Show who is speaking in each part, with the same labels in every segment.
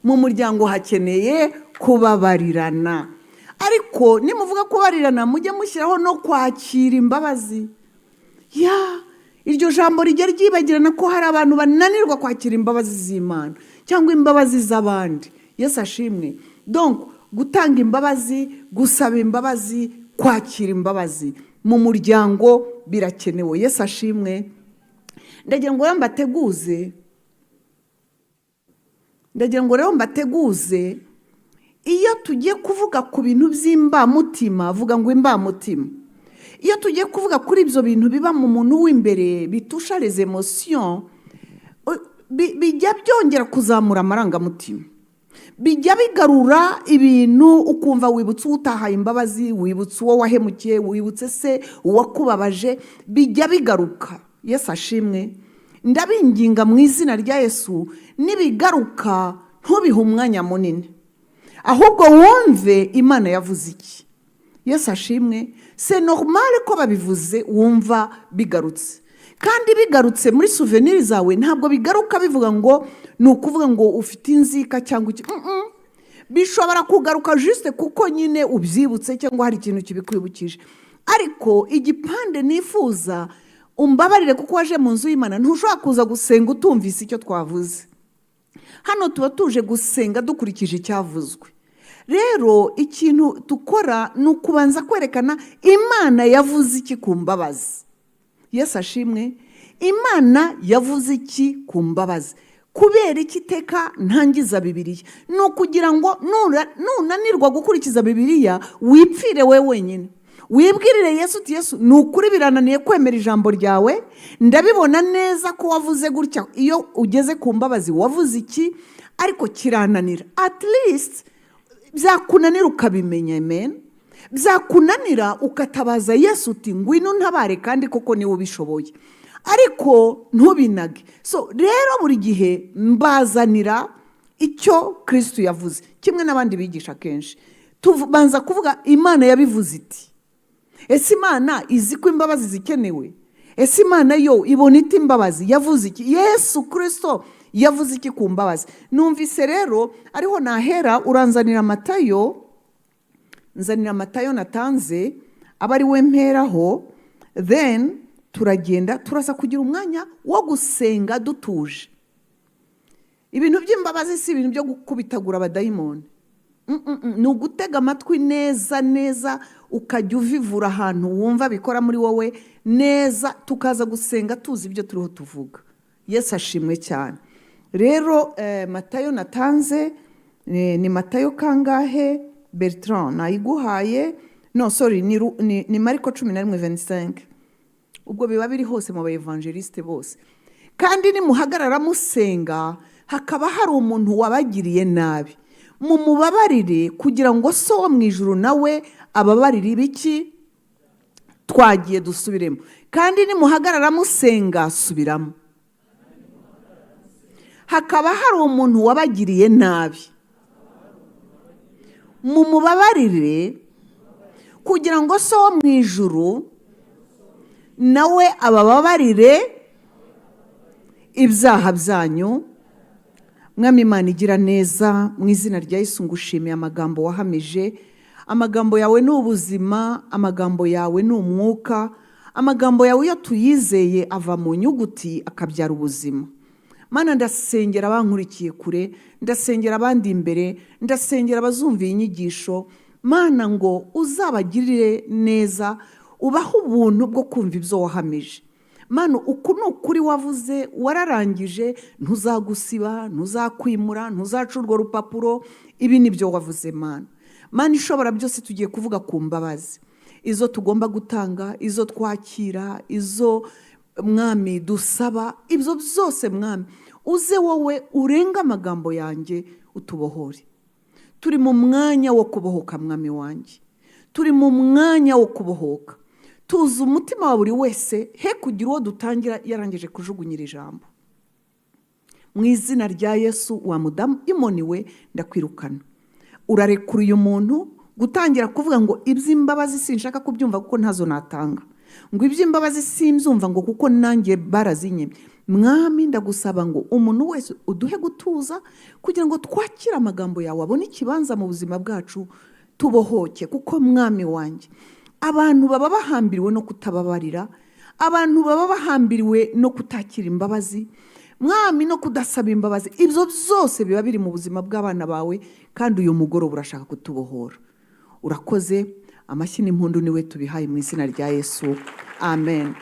Speaker 1: Mu muryango hakeneye kubabarirana. Ariko nimuvuga kubabarirana, mujye mushyiraho no kwakira imbabazi. Ya, iryo jambo rijya ryibagirana ko hari abantu bananirwa kwakira imbabazi z'Imana cyangwa imbabazi z'abandi. Yesu ashimwe. Donc gutanga imbabazi, gusaba imbabazi, kwakira imbabazi mu muryango birakenewe. Yesu ashimwe. Ndagira ngo rero mbateguze, ndagira ngo rero mbateguze. Iyo tugiye kuvuga ku bintu by'imbamutima, vuga ngo imbamutima. Iyo tugiye kuvuga kuri ibyo bintu biba mu muntu w'imbere, bitoucha les émotions, bijya byongera kuzamura amarangamutima, bijya bigarura ibintu, ukumva wibutse uwo utahaye imbabazi, wibutse uwo wahemukiye, wibutse se uwakubabaje, bijya bigaruka. Yesu ashimwe. Ndabinginga mu izina rya Yesu, nibigaruka ntubihe umwanya munini, ahubwo wumve Imana yavuze iki. Yesu ashimwe. C'est normal ko babivuze wumva bigarutse, kandi bigarutse muri souvenir zawe. Ntabwo bigaruka bivuga ngo ni ukuvuga ngo ufite inzika cyangwa iki. Bishobora kugaruka juste kuko nyine ubyibutse cyangwa hari ikintu kibikwibukije. Ariko igipande nifuza, umbabarire kuko waje mu nzu y'Imana, ntushobora kuza gusenga utumvise icyo twavuze. Hano tuba tuje gusenga dukurikije icyavuzwe. Rero ikintu dukora ni ukubanza kwerekana Imana yavuze iki ku mbabazi. Yesu ashimwe. Imana yavuze iki ku mbabazi? Kubera iki iteka ntangiza Bibiliya? Ni ukugira ngo nunanirwa gukurikiza Bibiliya, wipfire we wenyine, wibwirire Yesu uti: "Yesu, ni ukuri birananiye kwemera ijambo ryawe. Ndabibona neza ko wavuze gutya, iyo ugeze ku mbabazi wavuze iki, ariko kirananira." At least byakunanira ukabimenya. Amen. Byakunanira ukatabaza Yesu uti: "Ngwino untabare," kandi koko niwe ubishoboye. Ariko ntubinage. So rero buri gihe mbazanira icyo Kirisitu yavuze, kimwe n'abandi bigisha. Kenshi tubanza kuvuga Imana yabivuze iti. Ese Imana izi ko imbabazi zikenewe? Ese Imana yo ibona iti imbabazi? Yavuze iki? Yesu Kirisito yavuze iki ku mbabazi? Numvise rero ariho nahera. Uranzanira Matayo, nzanira Matayo natanze, aba ari we mperaho. Then turagenda, turaza kugira umwanya wo gusenga dutuje. Ibintu by'imbabazi si ibintu byo gukubitagura abadayimoni. Ni ugutega amatwi neza neza, ukajya uvivura ahantu wumva bikora muri wowe neza, tukaza gusenga tuzi ibyo turiho tuvuga. Yesu ashimwe cyane. Rero Matayo natanze ni Matayo kangahe? Bertrand, nayiguhaye. No, sorry, ni Mariko 11:25. Ubwo biba biri hose mu ba évangélistes bose. "Kandi nimuhagarara musenga, hakaba hari umuntu wabagiriye nabi, mumubabarire, kugira ngo So wo mu ijuru nawe ababarire ibiki?" Twagiye, dusubiremo. "Kandi nimuhagarara musenga," subiramo, "hakaba hari umuntu wabagiriye nabi, mumubabarire, kugira ngo So wo mu ijuru nawe abababarire ibyaha byanyu." Mwami Imana igira neza, mu izina rya Yesu ngushimiye amagambo wahamije. Amagambo yawe ni ubuzima, amagambo yawe ni umwuka. Amagambo yawe iyo tuyizeye ava mu nyuguti akabyara ubuzima. Mana, ndasengera abankurikiye kure, ndasengera abandi imbere, ndasengera abazumva iyi nyigisho, Mana, ngo uzabagirire neza, ubahe ubuntu bwo kumva ibyo wahamije. Mana, uku ni ukuri wavuze, wararangije, ntuzagusiba, ntuzakwimura, ntuzaca urwo rupapuro. Ibi ni byo wavuze, Mana. Mana ishobora byose, tugiye kuvuga ku mbabazi, izo tugomba gutanga, izo twakira, izo, Mwami, dusaba, ibyo byose. Mwami, uze wowe urenga amagambo yanjye, utubohore. Turi mu mwanya wo kubohoka. Mwami wanjye, turi mu mwanya wo kubohoka. Tuzi umutima wa buri wese, he kugira uwo dutangira yarangije kujugunyira ijambo. Mu izina rya Yesu, wa mudayimoni we, ndakwirukana. Urarekura uyu muntu gutangira kuvuga ngo iby'imbabazi sinshaka kubyumva kuko ntazo natanga, ngo iby'imbabazi simbyumva, ngo kuko nanjye barazinyimye. Mwami, ndagusaba ngo umuntu wese uduhe gutuza kugira ngo twakire amagambo yawe, abone ikibanza mu buzima bwacu, tubohoke. Kuko Mwami wanjye, abantu baba bahambiriwe no kutababarira, abantu baba bahambiriwe no kutakira imbabazi, Mwami, no kudasaba imbabazi. Ibyo byose biba biri mu buzima bw'abana bawe, kandi uyu mugoroba urashaka kutubohora. Urakoze. Amashyi n'impundu niwe tubihaye mu izina rya Yesu, amen.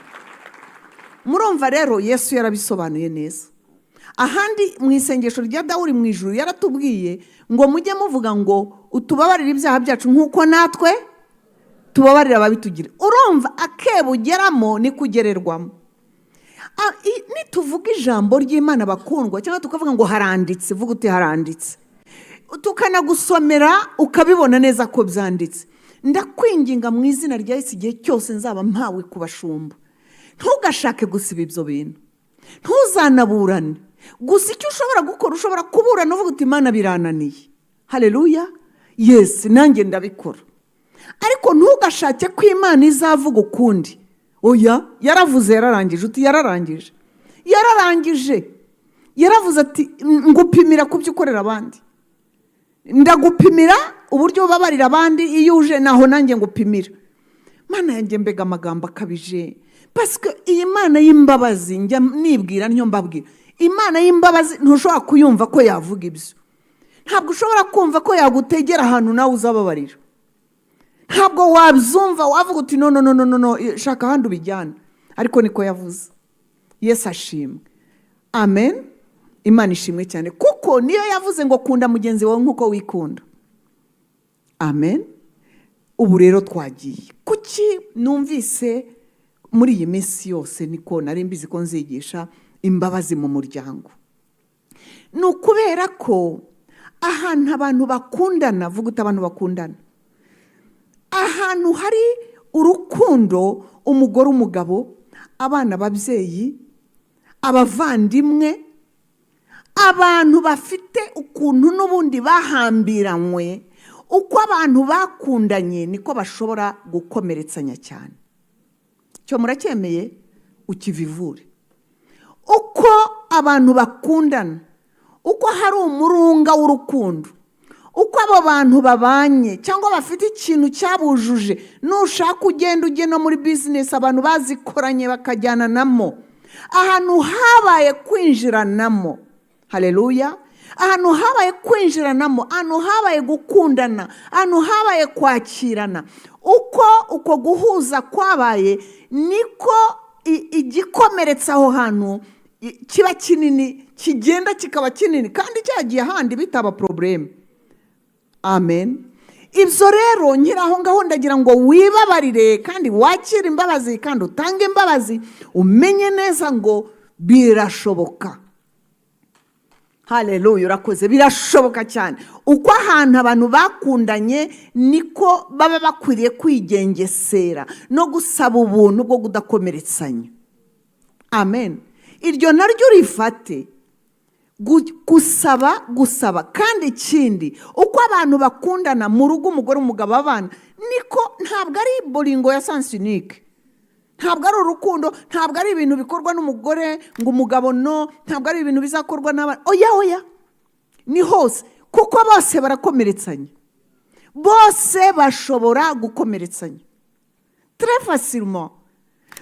Speaker 1: Murumva rero, Yesu yarabisobanuye neza. Ahandi mu isengesho rya Dawe uri mu ijuru, yaratubwiye ngo mujye muvuga ngo utubabarire ibyaha byacu nk'uko natwe tubabarira ababitugira. Urumva, akebo ugeramo niko ugererwamo. Nituvuga ijambo ry'Imana, bakundwa, cyangwa tukavuga ngo haranditse, vuga uti haranditse, tukanagusomera ukabibona neza ko byanditse. Ndakwinginga mu izina rya Yesu, igihe cyose nzaba mpawe kubashumba, ntugashake gusiba ibyo bintu, ntuzanaburane. Gusa icyo ushobora gukora, ushobora kuburana uvuga uti Imana, birananiye. Hareruya, yes, nanjye ndabikora. Ariko ntugashake ko Imana izavuga ukundi. Oya, yaravuze, yararangije. Uti yararangije, yararangije. Yaravuze ati ngupimira ku byo ukorera abandi, ndagupimira uburyo ubabarira abandi. Iyo uje naho nanjye ngupimira. Mana yanjye, mbega amagambo akabije! Pasike iyi Mana y'imbabazi, njya nibwira niyo mbabwira, Imana y'imbabazi ntushobora kuyumva ko yavuga ibyo. Ntabwo ushobora kumva ko yagutegera ahantu nawe uzababarira. Ntabwo wabyumva, wavuga uti no, no, no, no, no, no, shaka ahandi ubijyana. Ariko niko yavuze. Yesu ashimwe, amen. Imana ishimwe cyane, kuko niyo yavuze ngo kunda mugenzi wawe nk'uko wikunda. Amen. Ubu rero twagiye kuki? Numvise muri iyi minsi yose niko nari mbizi ko nzigisha imbabazi mu muryango. Ni ukubera ko ahantu abantu bakundana, vuga uti abantu bakundana, ahantu hari urukundo, umugore, umugabo, abana, ababyeyi, abavandimwe, abantu bafite ukuntu n'ubundi bahambiranywe. Uko abantu bakundanye niko bashobora gukomeretsanya cyane. Cyo muracyemeye? Ukivivure. Uko abantu bakundana, uko hari umurunga w'urukundo, uko abo bantu babanye cyangwa bafite ikintu cyabujuje, nushaka ugenda ujye no muri business, abantu bazikoranye bakajyananamo, ahantu habaye kwinjiranamo, hareruya, ahantu habaye kwinjiranamo, ahantu habaye gukundana, ahantu habaye kwakirana, uko uko guhuza kwabaye, niko igikomeretsa aho hantu kiba kinini, kigenda kikaba kinini, kandi cyagiye ahandi bitaba problème. Amen. Ibyo rero nkiri aho ngaho, ndagira ngo wibabarire kandi wakire imbabazi kandi utange imbabazi, umenye neza ngo birashoboka. Haleluya, urakoze. Birashoboka cyane. Uko ahantu abantu bakundanye, niko baba bakwiriye kwigengesera no gusaba ubuntu bwo kudakomeretsanya. Amen. Iryo naryo rifate. Gusaba, gusaba. Kandi ikindi, uko abantu bakundana mu rugo, umugore, umugabo, abana, niko ntabwo ari boringo ya sens unique, ntabwo ari urukundo, ntabwo ari ibintu bikorwa n'umugore ngo umugabo no, ntabwo ari ibintu bizakorwa n'abana. Oya, oya, ni hose, kuko bose barakomeretsanya, bose bashobora gukomeretsanya très facilement.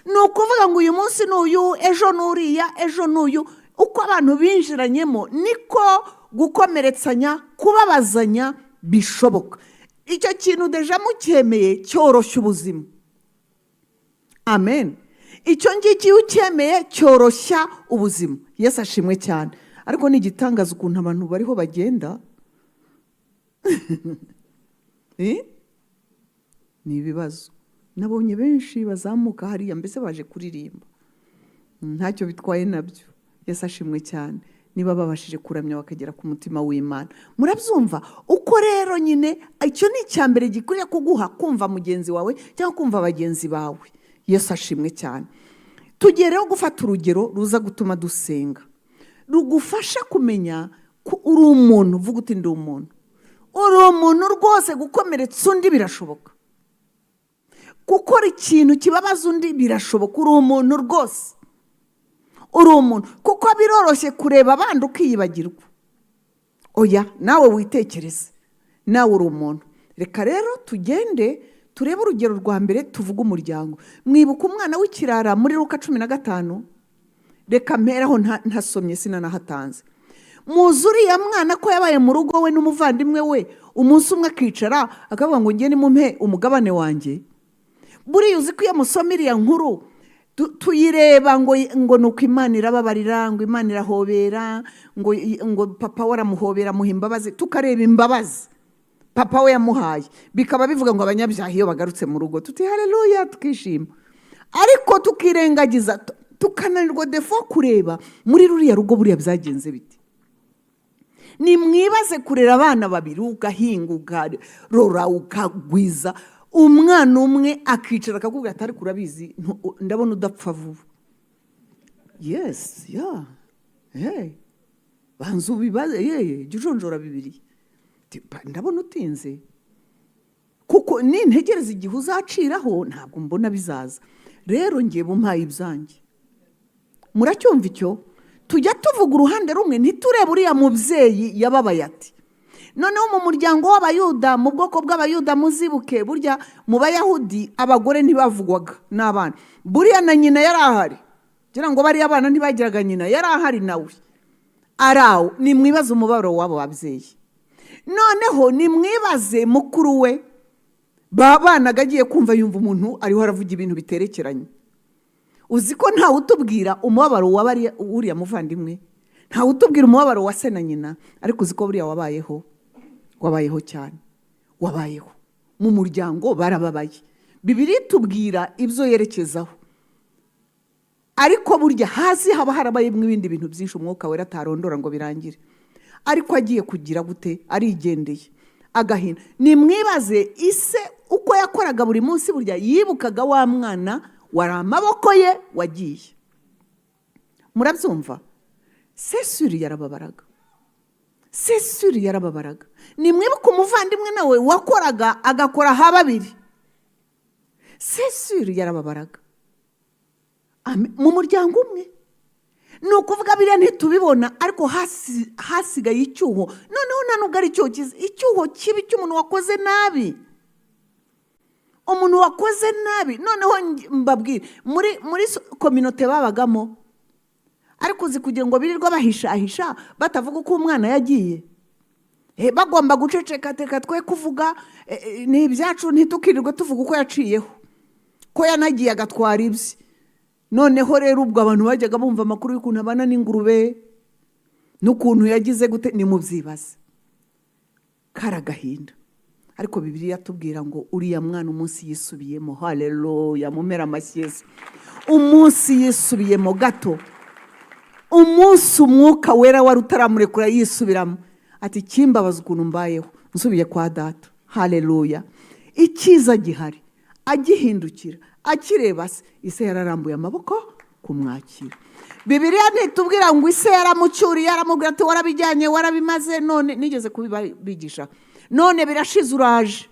Speaker 1: Ni ukuvuga ngo uyu munsi ni uyu, ejo ni uriya, ejo ni uyu. Uko abantu binjiranyemo, niko gukomeretsanya, kubabazanya bishoboka. Icyo kintu déjà mucyemeye, cyoroshya ubuzima. Amen. Icyo ngicyo iyo ucyemeye, cyoroshya ubuzima. Yesu ashimwe cyane. Ariko ni igitangaza ukuntu abantu bariho bagenda. Eh? Ni ibibazo. Nabonye benshi bazamuka hariya, mbese baje kuririmba. Ntacyo bitwaye nabyo. Yesu ashimwe cyane, niba babashije kuramya bakagera ku mutima w'Imana. Murabyumva uko rero nyine, icyo ni icya mbere gikwiriye kuguha kumva mugenzi wawe cyangwa kumva bagenzi bawe. Yesu ashimwe cyane. Tugiye rero gufata urugero ruza gutuma dusenga, rugufasha kumenya ko uri umuntu. Uvuga uti ndi umuntu. Uri umuntu rwose. Gukomeretsa undi birashoboka, gukora ikintu kibabaza undi birashoboka. Uri umuntu rwose. Uri umuntu, kuko biroroshye kureba abandi ukiyibagirwa. Oya, nawe witekereze, nawe uri umuntu. Reka rero tugende turebe urugero rwa mbere, tuvuge umuryango. Mwibuka umwana w'ikirara muri Luka 15? Reka mperaho, ntasomye, sinanahatanze. Muzi uriya mwana ko yabaye mu rugo we n'umuvandimwe we, umunsi umwe akicara akavuga ngo: "Nge nimumpe umugabane wanjye." Buriya uzi ko iyo musoma iriya nkuru tuyireba ngo ni uko Imana irababarira, ngo Imana irahobera, ngo papa we aramuhobera, amuha imbabazi. Tukareba imbabazi papa we yamuhaye, bikaba bivuga ngo abanyabyaha iyo bagarutse mu rugo, tuti hareruya, tukishima. Ariko tukirengagiza, tukananirwa defo kureba muri ruriya rugo buriya byagenze biti. Nimwibaze kurera abana babiri, ugahinga, ukarora, ukagwiza, umwana umwe akicara akakubwira ati: "Ariko urabizi, ndabona udapfa vuba." Yes, yeah, hey, banza ubibaze, ye jya ujonjora bibiri. "Ndabona utinze, kuko nintegereza igihe uzaciraho ntabwo mbona bizaza. Rero ngiye bumpaye ibyanjye." Muracyumva icyo? Tujya tuvuga uruhande rumwe, ntiturebe uriya mubyeyi yababaye ati. Noneho mu muryango w'Abayuda, mu bwoko bw'Abayuda, muzibuke burya mu Bayahudi abagore ntibavugwaga n'abana. Buriya na nyina yari ahari, kugira ngo bariya abana ntibagiraga nyina, yari ahari nawe ari aho. Nimwibaze umubabaro w'abo babyeyi. Noneho nimwibaze mukuru we babanaga, agiye kumva yumva umuntu ariho aravuga ibintu biterekeranye. Uzi ko ntawe utubwira umubabaro wa uriya muvandimwe, ntawe utubwira umubabaro wa se na nyina, ariko uzi ko buriya wabayeho, wabayeho cyane, wabayeho mu muryango, barababaye. Bibiliya itubwira ibyo yerekezaho, ariko burya hasi haba harabayemo ibindi bintu byinshi Umwuka Wera atarondora ngo birangire. Ariko agiye kugira gute? Arigendeye, agahinda. Nimwibaze ise uko yakoraga buri munsi, burya yibukaga wa mwana wari amaboko ye wagiye. Murabyumva? C'est sûr yarababaraga, c'est sûr yarababaraga. Nimwibuke umuvandimwe nawe wakoraga, agakora ha babiri, c'est sûr yarababaraga. Mu muryango umwe, ni ukuvuga biriya ntitubibona, ariko hasigaye icyuho. Noneho nta nubwo ari icyuho cyiza, icyuho kibi cy'umuntu wakoze nabi, umuntu wakoze nabi. Noneho mbabwire, muri communauté babagamo, ariko uzi kugira ngo birirwa bahishahisha, batavuga uko umwana yagiye. Bagomba guceceka, teka twe kuvuga, ni ibyacu, ntitukirirwe tuvuga uko yaciyeho, ko yanagiye agatwara ibye. Noneho rero ubwo abantu bajyaga bumva amakuru y'ukuntu abana n'ingurube n'ukuntu yagize gute. Nimubyibaze, kari agahinda. Ariko Bibiliya tubwira ngo uriya mwana umunsi yisubiyemo, haleluya, mumera amashyi, umunsi yisubiyemo gato, umunsi Umwuka Wera wari utaramurekura yisubiramo, ati: "Kimbabaza ukuntu mbayeho, nsubiye kwa data." Haleluya! Icyiza gihari, agihindukira, akireba se, ise yararambuye amaboko kumwakira. Bibiliya ntitubwira ngo ise yaramucyuriye, aramubwira ati: "Warabijyanye, warabimaze, none nigeze kubibigisha, none birashize, uraje,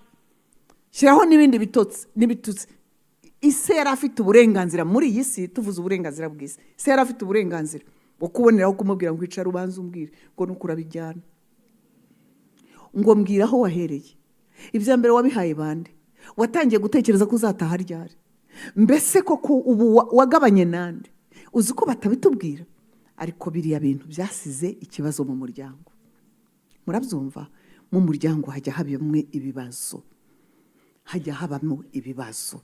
Speaker 1: shyiraho n'ibindi bitotsi n'ibitutsi." Ise yari afite uburenganzira muri iyi si, tuvuze uburenganzira bw'isi, ise yari afite uburenganzira bwo kuboneraho kumubwira ngo: "Icara ubanze umbwire ngo nuko urabijyana, ngo mbwira aho wahereye. Ibya mbere wabihaye bande? Watangiye gutekereza ko uzataha ryari? Mbese koko ubu wagabanye nande?" Uzi ko batabitubwira, ariko biriya bintu byasize ikibazo mu muryango. Murabyumva? Mu muryango hajya habamo ibibazo, hajya habamo ibibazo.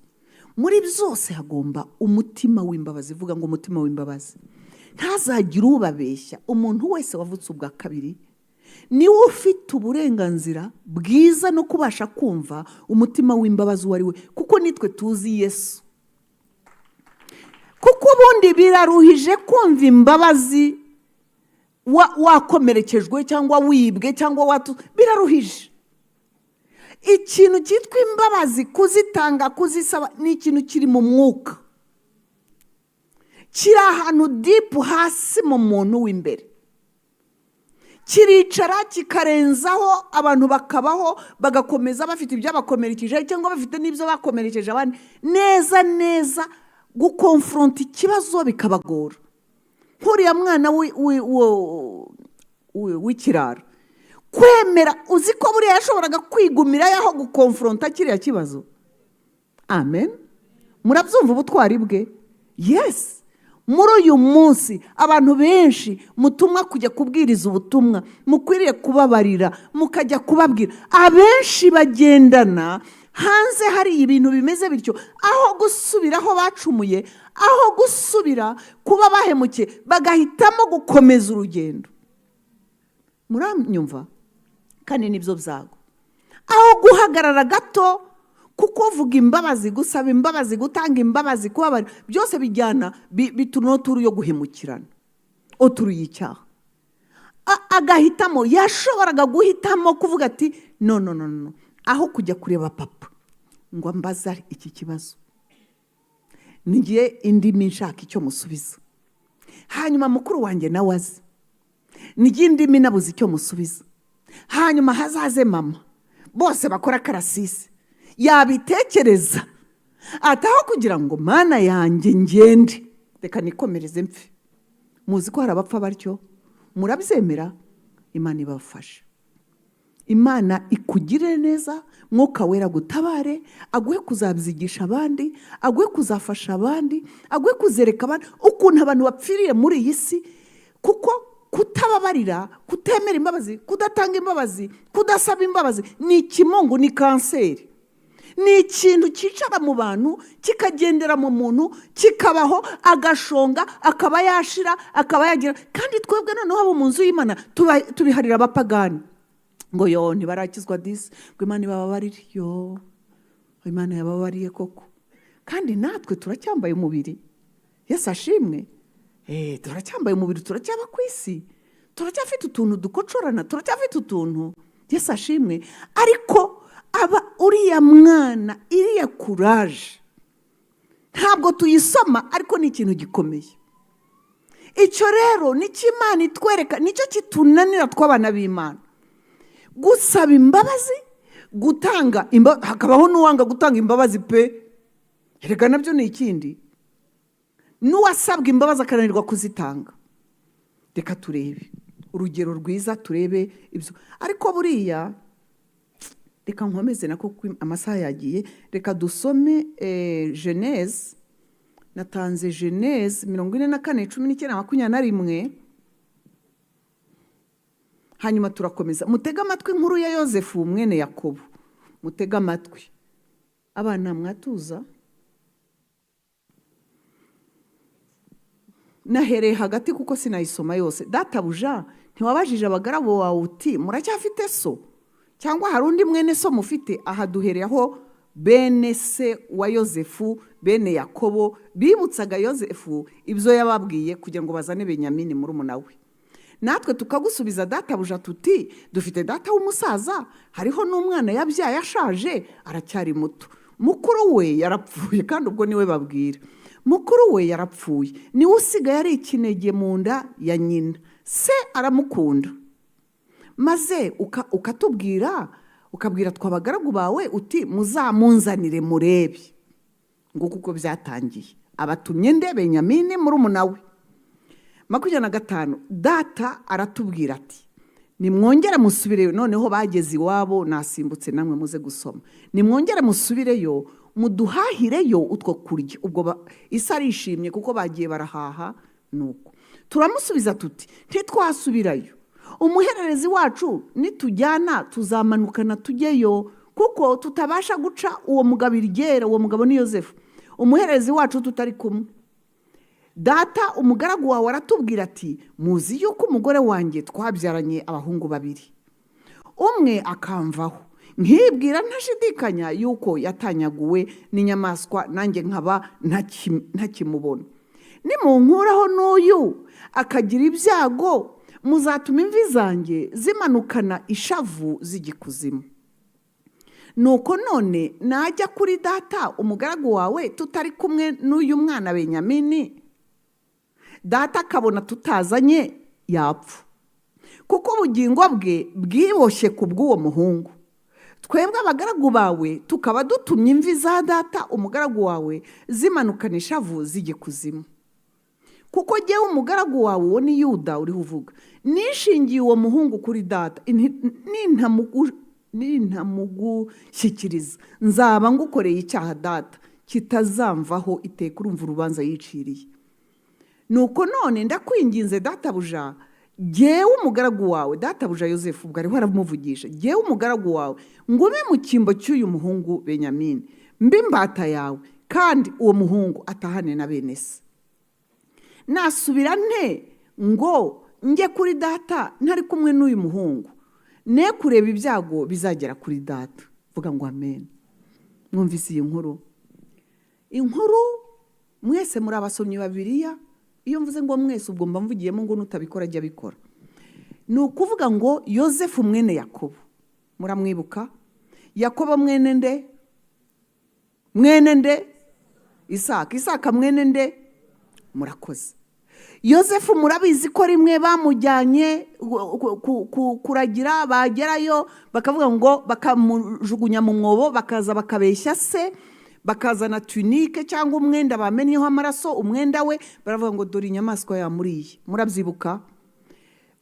Speaker 1: Muri byose hagomba umutima w'imbabazi. Ivuga ngo umutima w'imbabazi. Ntazagire ubabeshya, umuntu wese wavutse ubwa kabiri niwe ufite uburenganzira bwiza no kubasha kumva umutima w'imbabazi uwo ari we, kuko nitwe tuzi Yesu. Kuko ubundi biraruhije kumva imbabazi wakomerekejwe cyangwa wibwe cyangwa watu, biraruhije. Ikintu cyitwa imbabazi, kuzitanga, kuzisaba, ni ikintu kiri mu mwuka, kiri ahantu deep hasi mu muntu w'imbere, kiricara kikarenzaho. Abantu bakabaho, bagakomeza bafite ibyabakomerekeje cyangwa bafite n'ibyo bakomerekeje abandi. Neza neza gukonfronta ikibazo bikabagora. Nk'uriya mwana w'ikirara kwemera, uzi ko buriya yashoboraga kwigumira aho gukonfronta kiriya kibazo. Amen. Murabyumva ubutwari bwe? Yes. Muri uyu munsi abantu benshi mutumwa kujya kubwiriza ubutumwa, mukwiriye kubabarira, mukajya kubabwira. Abenshi bagendana hanze hari ibintu bimeze bityo, aho gusubira aho bacumuye, aho gusubira kuba bahemukiye, bagahitamo gukomeza urugendo. Muranyumva? Kandi nibyo byago. Aho guhagarara gato, kuko uvuga imbabazi, gusaba imbabazi, gutanga imbabazi, kubabarira, byose bijyana bituma turu yo guhemukirana, oturu y'icyaha. Agahitamo, yashoboraga guhitamo kuvuga ati: "No, no, no, no, aho kujya kureba papa ngo ambaze iki kibazo, ngiye indimi nshaka icyo musubiza, hanyuma mukuru wanjye nawe azi ngiye indimi nabuze icyo musubiza, hanyuma hazaze mama, bose bakora akarasisi." Yabitekereza ataho kugira ngo Mana yanjye ngende, reka nikomereze mpfe. Muzi ko hari abapfa batyo? Murabyemera? Imana ibafashe, Imana ikugirire neza, Mwuka Wera gutabare, aguhe kuzabyigisha abandi, aguhe kuzafasha abandi, aguhe kuzereka abandi ukuntu abantu bapfiriye muri iyi si. Kuko kutababarira, kutemera imbabazi, kudatanga imbabazi, kudasaba imbabazi ni ikimungu, ni kanseri, ni ikintu cyicara mu bantu, kikagendera mu muntu, kikabaho, agashonga, akaba yashira, akaba yagira. Kandi twebwe noneho abo mu nzu y'Imana tubiharira abapagani, ngo yo ntibarakizwa disi, ngo Imana ibababarire. Yo, Imana yababariye koko? Kandi natwe turacyambaye umubiri. Yesu ashimwe. Turacyambaye umubiri, turacyaba ku isi, turacyafite utuntu dukocorana, turacyafite utuntu. Yesu ashimwe. Ariko aba uriya mwana, iriya courage ntabwo tuyisoma, ariko ni ikintu gikomeye. Icyo rero nicyo Imana itwereka, nicyo kitunanira tw'abana b'Imana: gusaba imbabazi, gutanga imbabazi. Hakabaho n'uwanga gutanga imbabazi pe. Reka nabyo ni ikindi, n'uwasabwa imbabazi akananirwa kuzitanga. Reka turebe urugero rwiza, turebe ibyo. Ariko buriya reka nkomeze nako kuko amasaha yagiye. Reka dusome Genèse. Natanze Genèse 44, 19, 21, hanyuma turakomeza. Mutege amatwi inkuru ya Yosefu mwene Yakobo. Mutege amatwi abana, mwatuza. Nahereye hagati kuko sinayisoma yose. "Databuja, ntiwabajije abagaragu bawe uti: 'Muracyafite so, cyangwa hari undi mwene so mufite?'" Aha duhereye aho bene se wa Yosefu, bene Yakobo, bibutsaga Yosefu ibyo yababwiye kugira ngo bazane Benyamini murumuna we. "Natwe tukagusubiza, databuja, tuti: 'Dufite data w'umusaza, hariho n'umwana yabyaye ashaje, aracyari muto. Mukuru we yarapfuye." Kandi ubwo niwe babwira. "Mukuru we yarapfuye, niwe usigaye ari ikinege mu nda ya nyina, se aramukunda. Maze ukatubwira, ukabwira twabagaragu bawe uti: 'Muzamunzanire murebe.'" Nguko uko byatangiye. Abatumye nde? Benyamini murumuna we. 25: "Data aratubwira ati: 'Nimwongere musubireyo.'" Noneho bageze iwabo, nasimbutse, namwe muze gusoma. "Nimwongere musubireyo, muduhahireyo utwo kurya." Ubwo isi arishimye kuko bagiye barahaha. Nuko turamusubiza tuti: 'Ntitwasubirayo. Umuhererezi wacu nitujyana tuzamanukana tujyeyo, kuko tutabasha guca uwo mugabo iryera." Uwo mugabo ni Yosefu. "Umuhererezi wacu tutari kumwe. Data umugaragu wawe aratubwira ati: 'Muzi yuko umugore wanjye twabyaranye abahungu babiri, umwe akamvaho, nkibwira ntashidikanya yuko yatanyaguwe n'inyamaswa, nanjye nkaba ntakimubona. Nimunkuraho n'uyu akagira ibyago, muzatuma imvi zanjye zimanukana ishavu zijya ikuzimu. Nuko none najya kuri data umugaragu wawe tutari kumwe n'uyu mwana Benyamini, data akabona tutazanye, yapfa, kuko ubugingo bwe bwiboshye ku bw'uwo muhungu. Twebwe abagaragu bawe tukaba dutumye imvi za data umugaragu wawe zimanukana ishavu zijya ikuzimu." Kuko jyewe umugaragu wawe, uwo ni Yuda uriho uvuga, nishingiye uwo muhungu kuri data. Nintamugushyikiriza nzaba ngukoreye icyaha data kitazamvaho iteka. Urumva urubanza yiciriye. Nuko none ndakwinginze, databuja, jyewe umugaragu wawe, databuja Yosefu, ubwo ariho aramuvugisha, jyewe umugaragu wawe ngo ube mu cyimbo cy'uyu muhungu Benyamini, mbe imbata yawe, kandi uwo muhungu atahane na bene se. Nasubira nte ngo njye kuri data ntari kumwe n'uyu muhungu? Ne kureba ibyago bizagera kuri data. Vuga ngo amen. Mwumvise iyi nkuru? Inkuru mwese muri abasomyi ba Bibiliya. Iyo mvuze ngo mwese, ubwo mba mvugiyemo ngo nutabikora ajya abikora. Ni ukuvuga ngo Yosefu mwene Yakobo, muramwibuka? Yakobo mwene nde? Mwene nde? Isaka. Isaka mwene nde? Murakoze. Yosefu murabizi ko rimwe bamujyanye kuragira, bagerayo bakavuga ngo bakamujugunya mu mwobo, bakaza bakabeshya se, bakazana tunique cyangwa umwenda bamennyeho amaraso, umwenda we, baravuga ngo dore inyamaswa yamuriye. Murabyibuka?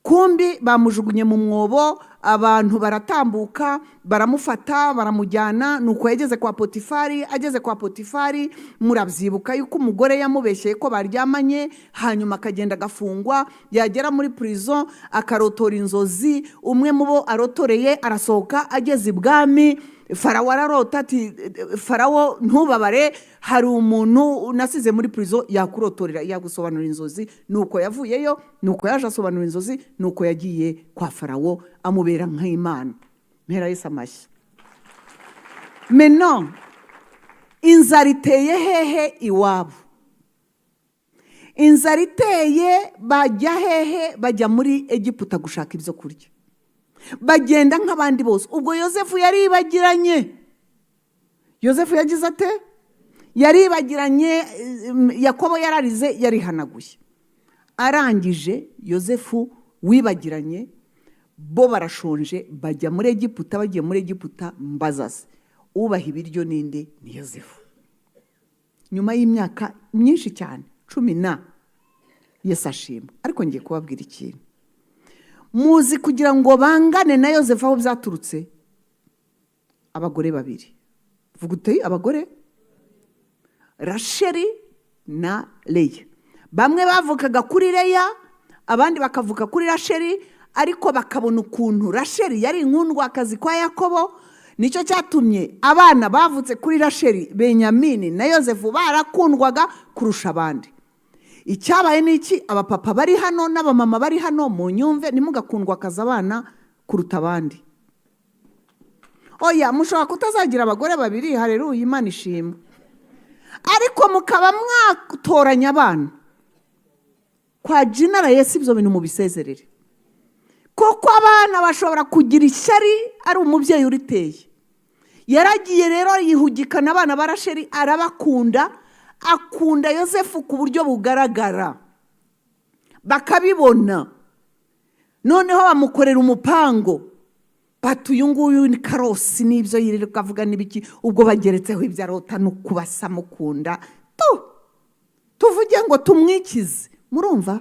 Speaker 1: Kumbi bamujugunye mu mwobo, abantu baratambuka, baramufata, baramujyana. Nuko yageze kwa Potifari. Ageze kwa Potifari, murabyibuka yuko umugore yamubeshyeye ko baryamanye, hanyuma akagenda agafungwa. Yagera muri prison akarotora inzozi, umwe mu bo arotoreye arasohoka. Ageze ibwami, Farawo ararota ati: "Farawo, ntubabare, hari umuntu nasize muri prison yakurotorera, yagusobanurira inzozi." Nuko yavuyeyo, nuko yaje asobanura inzozi, nuko yagiye kwa Farawo amubera nk'Imana. Mpera Yesu amashyi. Meno inzara iteye hehe? Iwabo inzara iteye. Bajya hehe? Bajya muri Egiputa gushaka ibyo kurya. Bagenda nk'abandi bose. Ubwo Yosefu yaribagiranye. Yosefu yagize ate? Yaribagiranye. Yakobo yararize, yarihanaguye, arangije. Yosefu wibagiranye, bo barashonje, bajya muri Egiputa. Bagiye muri Egiputa, mbazaze, ubaha ibiryo ninde? Ni Yosefu. Nyuma y'imyaka myinshi cyane, 10. Yesu ashima. Ariko ngiye kubabwira ikintu muzi. Kugira ngo bangane na Yosefu, aho byaturutse, abagore babiri. Vuga uti abagore Rasheri na Leya. Bamwe bavukaga kuri Leya, abandi bakavuka kuri Rasheri, ariko bakabona ukuntu Rasheri yari inkundwakazi kwa Yakobo. Nicyo cyatumye abana bavutse kuri Rasheri, Benyamini na Yosefu, barakundwaga kurusha abandi. Icyabaye ni iki? Abapapa bari hano n'abamama bari hano, mu nyumve, ntimugakundwakaze abana kuruta abandi. Oya, mushobora kutazagira abagore babiri, hareruye, Imana ishimwe, ariko mukaba mwatoranya abana kwa jinara. Yesu, ibyo bintu mubisezerere, kuko abana bashobora kugira ishyari ari umubyeyi uriteye. Yaragiye rero yihugikana abana ba Rasheri, arabakunda, akunda Yosefu ku buryo bugaragara, bakabibona. Noneho bamukorera umupango, bati uyu nguyu ni karosi, n'ibyo yirirwa avuga n'ibiki. Ubwo bageretseho ibyo arota no kubasa mukunda, tu tuvuge ngo tumwikize. Murumva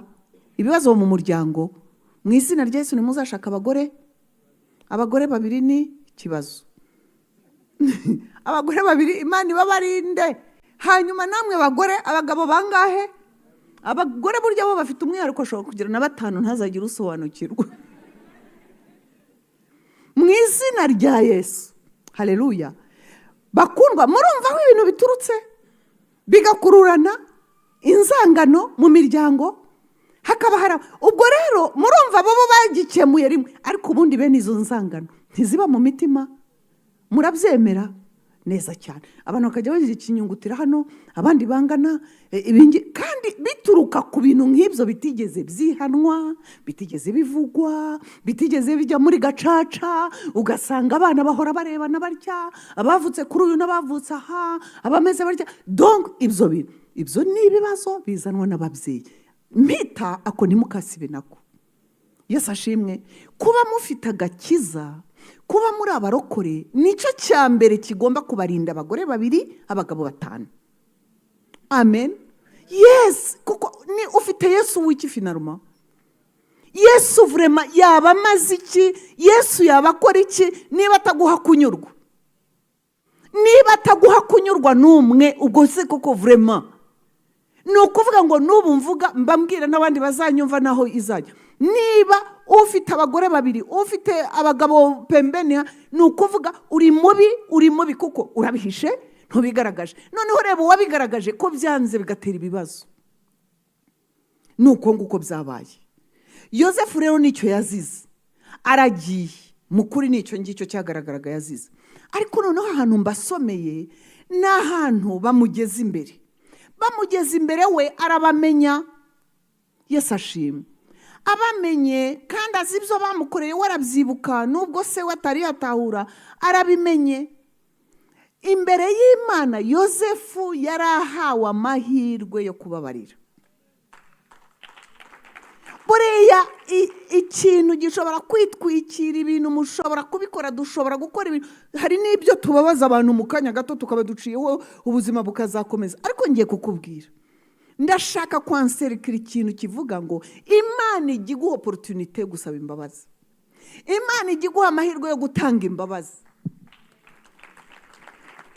Speaker 1: ibibazo mu muryango? Mu izina rya Yesu, ntimuzashaka abagore. Abagore babiri ni ikibazo. Abagore babiri, Imana ibabarinde. Hanyuma namwe bagore, abagabo bangahe? Abagore burya bo bafite umwihariko, ashobora kugira na batanu, ntazagire usobanukirwa. Mu izina rya Yesu, hareruya. Bakundwa, murumva aho ibintu biturutse bigakururana inzangano mu miryango, hakaba hari ubwo rero murumva bo bagikemuye rimwe, ariko ubundi bene izo nzangano ntiziba mu mitima. Murabyemera neza cyane. Abantu bakajya bagira ikinyungutira hano, abandi bangana ibingi, kandi bituruka ku bintu nk'ibyo bitigeze byihanwa, bitigeze bivugwa, bitigeze bijya muri gacaca. Ugasanga abana bahora barebana batya, abavutse kuri uyu n'abavutse aha, abameze batya. Donc ibyo bintu, ibyo ni ibibazo bizanwa n'ababyeyi. Mpita ako ntimukasibe nako. Yesu ashimwe. Kuba mufite agakiza, kuba muri abarokore, nicyo cya mbere kigomba kubarinda abagore babiri, abagabo batanu. Amen. Yes, kuko ni ufite Yesu w'iki? Finalement, Yesu vraiment yaba amaze iki? Yesu yaba akora iki niba ataguha kunyurwa? Niba ataguha kunyurwa n'umwe, ubwo se koko vraiment ni ukuvuga ngo n'ubu mvuga, mbambwira n'abandi bazanyumva naho izajya. Niba ufite abagore babiri, ufite abagabo pembeni, ni ukuvuga uri mubi, uri mubi, kuko urabihishe, ntubigaragaje. Noneho reba uwabigaragaje ko byanze bigatera ibibazo. Ni uko nguko byabaye. Yosefu rero nicyo yazize, aragiye. Mu kuri nicyo ngicyo cyagaragaraga yazize. Ariko noneho ahantu mbasomeye ni ahantu bamugeza imbere. Bamugeza imbere, we arabamenya. Yesu ashimwe. Abamenye kandi azi ibyo bamukoreye, we arabyibuka, nubwo se we atari yatahura, arabimenye. Imbere y'Imana, Yosefu yari ahawe amahirwe yo kubabarira. Buriya ikintu gishobora kwitwikira ibintu, mushobora kubikora, dushobora gukora ibintu, hari n'ibyo tubabaza abantu mu kanya gato tukaba duciyeho, ubuzima bukazakomeza. Ariko ngiye kukubwira, ndashaka kwanserikira ikintu kivuga ngo Imana ijya iguha opportunité yo gusaba imbabazi, Imana ijya iguha amahirwe yo gutanga imbabazi,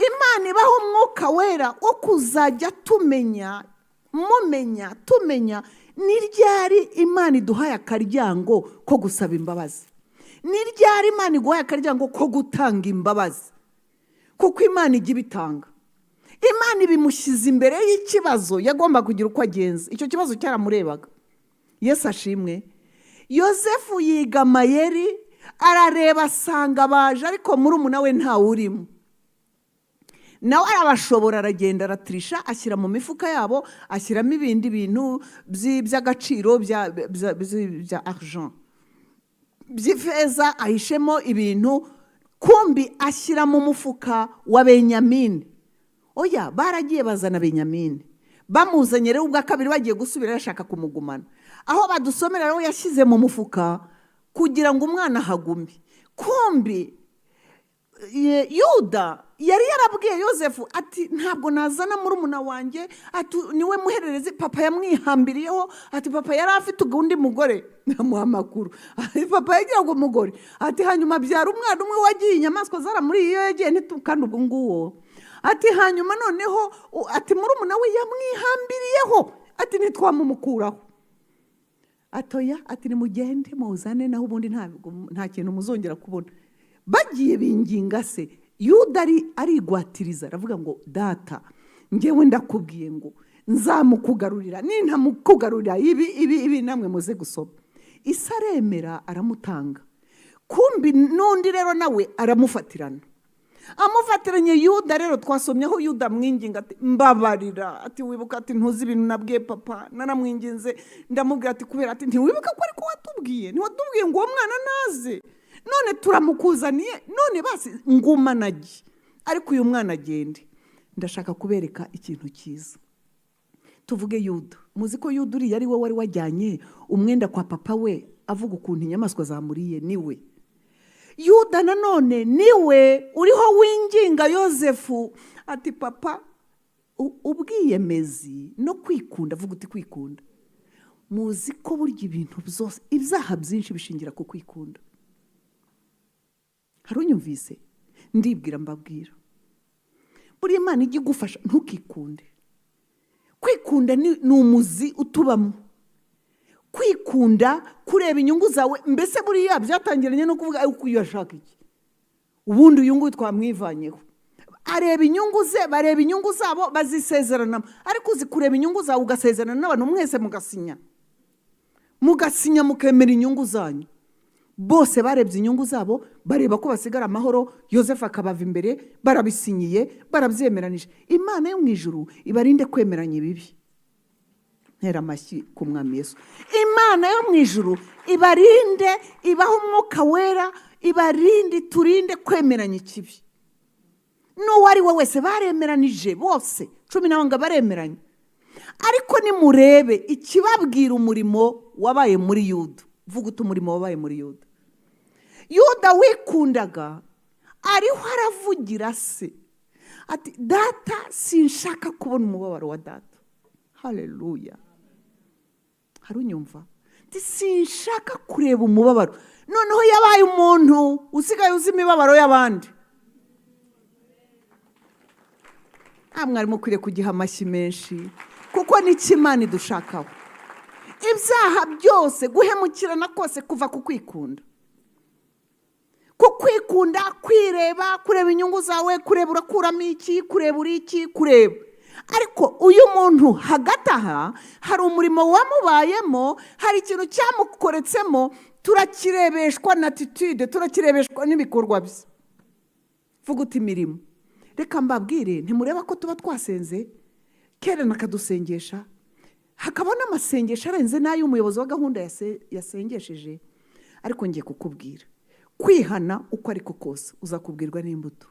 Speaker 1: Imana ibaha Umwuka Wera wo kuzajya tumenya, mumenya, tumenya ni ryari Imana iduhaye akaryango ko gusaba imbabazi, ni ryari Imana iguhaye akaryango ko gutanga imbabazi, kuko Imana ijya ibitanga. Imana ibimushyize imbere y'ikibazo yagomba kugira uko agenza. Icyo kibazo cyaramurebaga. Yesu ashimwe. Yosefu yiga amayeri, arareba asanga baje, ariko murumuna we ntawe urimo. Nawe arabashobora, aragenda aratirisha, ashyira mu mifuka yabo, ashyiramo ibindi bintu by'agaciro bya argent, by'ifeza, ahishemo ibintu. Kumbi ashyira mu mufuka wa Benyamini. Oya, baragiye bazana Benyamini. Bamuzanye rero ubwa kabiri, bagiye gusubira, bashaka kumugumana. Aho badusomera rero, yashyize mu mufuka kugira ngo umwana ahagume. Kumbi Yuda yari yarabwiye Yosefu ati: "Ntabwo nazana murumuna wanjye," ati: "Niwe muhererezi, papa yamwihambiriyeho." Ati: "Papa yari afite undi mugore." Namuha amakuru. Ati: "Papa yagiraga umugore," ati: "hanyuma abyara umwana umwe wagiye, inyamaswa zaramuriye iyo yagiye, kandi ubwo nguwo." Ati: "Hanyuma noneho," ati: "murumuna we yamwihambiriyeho," ati: "ntitwamumukuraho." Atoya, ati: "Nimugende muzane, naho ubundi nta kintu muzongera kubona." Bagiye binginga se. Yuda arigwatiriza, aravuga ngo: "Data, ngewe ndakubwiye ngo nzamukugarurira, nintamukugarurira ibi, ibi, ibi." Namwe muze gusoma. Isi aremera, aramutanga. Kumbi n'undi rero nawe aramufatirana. Amufatiranye Yuda rero, twasomyeho Yuda mwinginga ati: "Mbabarira," ati: "wibuka," ati: "ntuzi ibintu nabwiye papa, naramwinginze, ndamubwira," ati: "kubera," ati: "ntiwibuka ko ariko watubwiye, ntiwatubwiye ngo uwo mwana naze? None turamukuzaniye, none basi ngumanage, ariko uyu mwana agende." Ndashaka kubereka ikintu cyiza. Tuvuge Yuda. Muzi ko Yuda uriya ari we wari wajyanye umwenda kwa papa we, avuga ukuntu inyamaswa zamuriye. Niwe Yuda nanone niwe uriho winginga Yosefu ati: "Papa." Ubwiyemezi no kwikunda, avuga uti kwikunda. Muzi ko burya ibintu byose, ibyaha byinshi bishingira ku kwikunda. Hari unyumvise? Ndibwira, mbabwira, buriya Imana ijya igufasha ntukikunde. Kwikunda ni umuzi utubamo, kwikunda, kureba inyungu zawe. Mbese buriya byatangiranye no kuvuga ariko uyu ashaka iki? Ubundi uyu nguyu twamwivanyeho. Areba inyungu ze, bareba inyungu zabo, bazisezeranamo. Ariko uzi kureba inyungu zawe ugasezerana n'abantu mwese, mugasinya, mugasinya, mukemera inyungu zanyu? Bose barebye inyungu zabo, bareba ko basigara amahoro, Yosefu akabava imbere. Barabisinyiye, barabyemeranije. Imana yo mu ijuru ibarinde kwemeranya ibibi. Ntera amashyi ku Mwami Yesu. Imana yo mu ijuru ibarinde, ibahe Umwuka Wera, ibarinde, iturinde kwemeranya ikibi n'uwo ari we wese. Baremeranije bose, 12 baremeranya. Ariko nimurebe ikibabwira umurimo wabaye muri Yuda. Vuga uti: "Umurimo wabaye muri Yuda." Yuda wikundaga ariho aravugira se ati: "Data, sinshaka kubona umubabaro wa data." Haleluya! Hari unyumva? Ati: "Sinshaka kureba umubabaro." Noneho yabaye umuntu usigaye uzi imibabaro y'abandi. Nta mwari mukwiriye kugiha amashyi menshi, kuko nicyo Imana idushakaho. Ibyaha byose, guhemukirana kose kuva ku kwikunda, ku kwikunda, kwireba, kureba inyungu zawe, kureba urakuramo iki, kureba uri iki, kureba. Ariko uyu muntu hagati aha hari umurimo wamubayemo, hari ikintu cyamukoretsemo. Turakirebeshwa na attitude, turakirebeshwa n'ibikorwa bye. Vuga uti: "Imirimo." Reka mbabwire, ntimureba ko tuba twasenze kera nakadusengesha, hakaba n'amasengesho arenze n'ay'umuyobozi wa gahunda yasengesheje? Ariko ngiye kukubwira, kwihana uko ariko kose uzakubwirwa n'imbuto.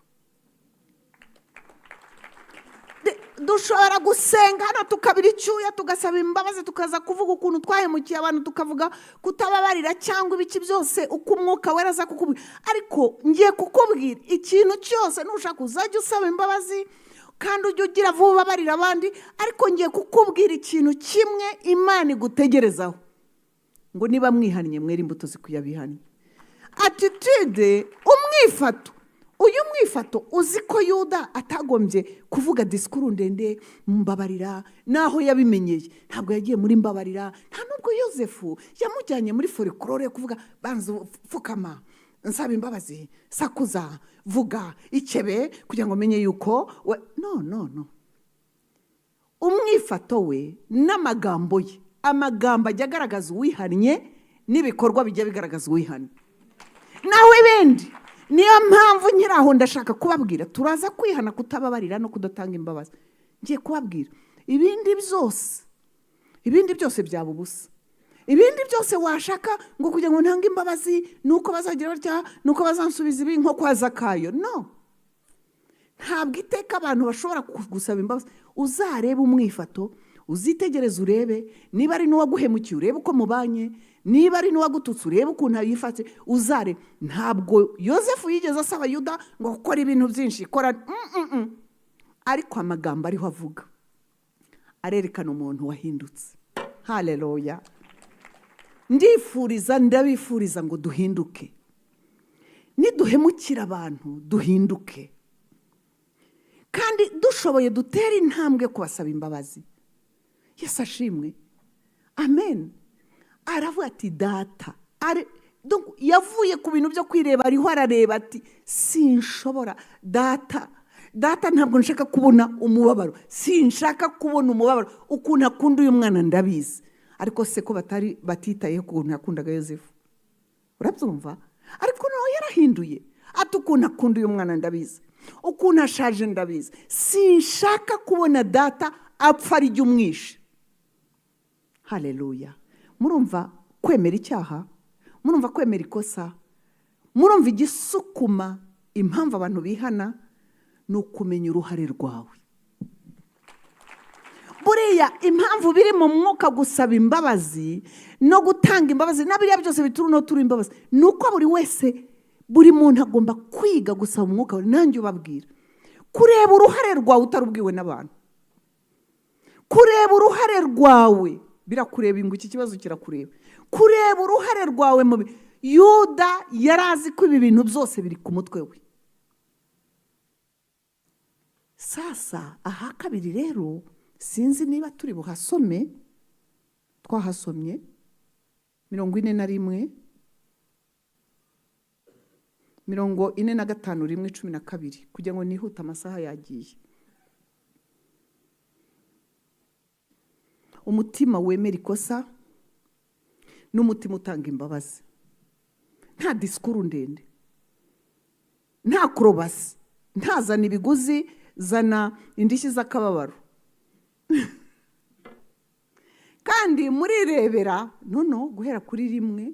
Speaker 1: Dushobora gusenga hano tukabira icyuya, tugasaba imbabazi, tukaza kuvuga ukuntu twahemukiye abantu, tukavuga kutababarira cyangwa ibiki byose, uko Umwuka Wera aza kukubwira. Ariko ngiye kukubwira ikintu cyose, nushaka uzajya usaba imbabazi kandi ujye ugira vuba ubabarira abandi. Ariko ngiye kukubwira ikintu kimwe Imana igutegerezaho, ngo niba mwihannye, mwere imbuto zikwiye abihannye. Attitude, umwifato, uyu mwifato. Uzi ko Yuda atagombye kuvuga disikuru ndende "mbabarira"? Naho yabimenyeye, ntabwo yagiye muri "mbabarira". Nta nubwo Yosefu yamujyanye muri folklore yo kuvuga "banza pfukama, nsaba imbabazi, sakuza, vuga, ikebe kugira ngo menye yuko we." No, no, no. Umwifato we n'amagambo ye, amagambo ajya agaragaza uwihannye, n'ibikorwa bijya bigaragaza uwihannye. Naho ibindi, niyo mpamvu nkiri aho ndashaka kubabwira, turaza kwihana kutababarira no kudatanga imbabazi. Ngiye kubabwira, ibindi byose, ibindi byose byaba ubusa. Ibindi byose washaka ngo kugira ngo ntange imbabazi ni uko bazagira batya, ni uko bazansubiza ibi, nko kwa Zakayo. No, ntabwo iteka abantu bashobora gusaba imbabazi. Uzarebe umwifato, uzitegereze, urebe niba ari n'uwaguhemukiye, urebe uko mubanye, niba ari n'uwagututse, urebe ukuntu yifate. Uzare, ntabwo Yosefu yigeze asaba Yuda ngo gukora ibintu byinshi, kora. Ariko amagambo ariho avuga arerekana umuntu wahindutse. Haleluya! Ndifuriza, ndabifuriza ngo duhinduke. Niduhemukira abantu, duhinduke, kandi dushoboye dutere intambwe kubasaba imbabazi. Yesu ashimwe, amen. Aravuga ati: "Data." Yavuye ku bintu byo kwireba, ariho arareba ati: "Sinshobora, Data, Data, ntabwo nshaka kubona umubabaro, sinshaka kubona umubabaro. Ukuntu akunda uyu mwana ndabizi." Ariko se ko batari batitayeho ukuntu yakundaga Yosefu? Urabyumva? Ariko noneho yarahinduye, ati: "Ukuntu akunda uyu mwana ndabizi, ukuntu ashaje ndabizi, sinshaka kubona Data apfa ari umwishe." Haleluya! Murumva kwemera icyaha? Murumva kwemera ikosa? Murumva igisukuma impamvu abantu bihana? Ni ukumenya uruhare rwawe. Buriya impamvu biri mu mwuka gusaba imbabazi no gutanga imbabazi na biriya byose bituru no turi imbabazi, ni uko buri wese, buri muntu agomba kwiga gusaba Umwuka. Nanjye ubabwira, kureba uruhare rwawe utarubwiwe n'abantu. Kureba uruhare rwawe birakureba, ngo iki kibazo kirakureba. Kureba uruhare rwawe mu Yuda yari azi ko ibi bintu byose biri ku mutwe we. Sasa aha kabiri rero, sinzi niba turi buhasome. Twahasomye 41, 45, 1, 12, kugira ngo nihute, amasaha yagiye. Umutima wemera ikosa n'umutima utanga imbabazi, nta disikuru ndende, nta korobasi, ntazana ibiguzi, zana indishyi z'akababaro. Kandi murirebera noneho guhera kuri 1.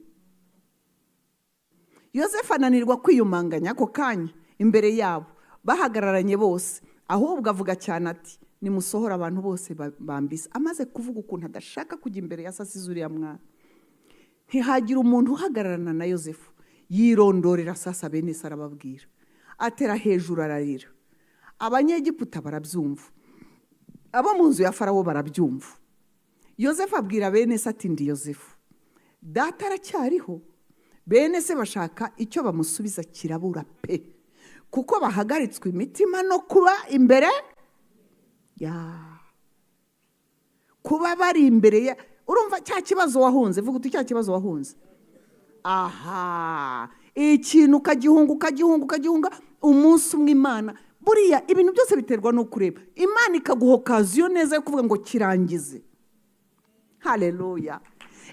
Speaker 1: Yosefu ananirwa kwiyumanganya ako kanya imbere yabo bahagararanye bose, ahubwo avuga cyane ati: "Nimusohore abantu bose bambise." Amaze kuvuga ukuntu adashaka kujya imbere ya sasize uriya mwana, ntihagira umuntu uhagararana na Yosefu. Yirondorera sasa bene se, arababwira, atera hejuru ararira. Abanyegiputa barabyumva, abo mu nzu ya Farawo barabyumva. Yosefu abwira bene se ati: "Ndi Yosefu, data aracyariho?" Bene se bashaka icyo bamusubiza kirabura pe, kuko bahagaritswe imitima no kuba imbere ya kuba bari imbere ya. Urumva cya kibazo wahunze? Vuga uti: "Cya kibazo wahunze." Aha, ikintu ukagihunga, ukagihunga, ukagihunga, umunsi umwe Imana, buriya ibintu byose biterwa no kureba, Imana ikaguha occasion neza yo kuvuga ngo kirangize. Hareruya!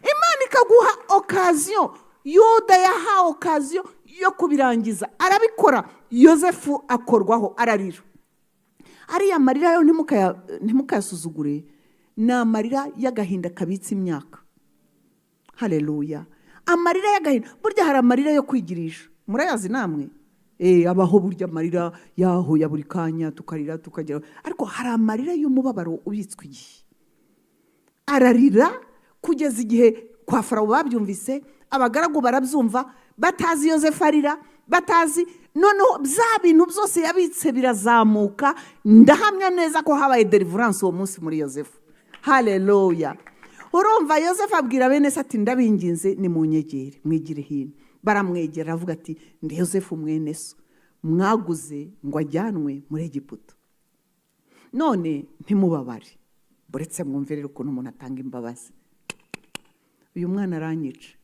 Speaker 1: Imana ikaguha occasion. Yuda yahawe occasion yo kubirangiza, arabikora. Yosefu akorwaho, ararira. Ariya marira yo ntimukayasuzugure, ni amarira y'agahinda kabitse imyaka. Hareruya! Amarira y'agahinda, burya hari amarira yo kwigirisha, murayazi namwe. Abaho burya amarira yaho ya buri kanya, tukarira tukagera, ariko hari amarira y'umubabaro ubitswe igihe. Ararira kugeza igihe kwa Farawo babyumvise, abagaragu barabyumva, batazi Yosefu arira, batazi. Noneho bya bintu byose yabitse birazamuka. Ndahamya neza ko habaye délivrance uwo munsi muri Yosefu. Hareruya! Urumva, Yosefu abwira bene se ati: "Ndabinginze, nimunyegere, mwigire hino." Baramwegera, aravuga ati: "Ndi Yosefu mwene so mwaguze ngo ajyanwe muri Egiputa. None ntimubabare." Buretse mwumve rero ukuntu umuntu atanga imbabazi. Uyu mwana aranyica.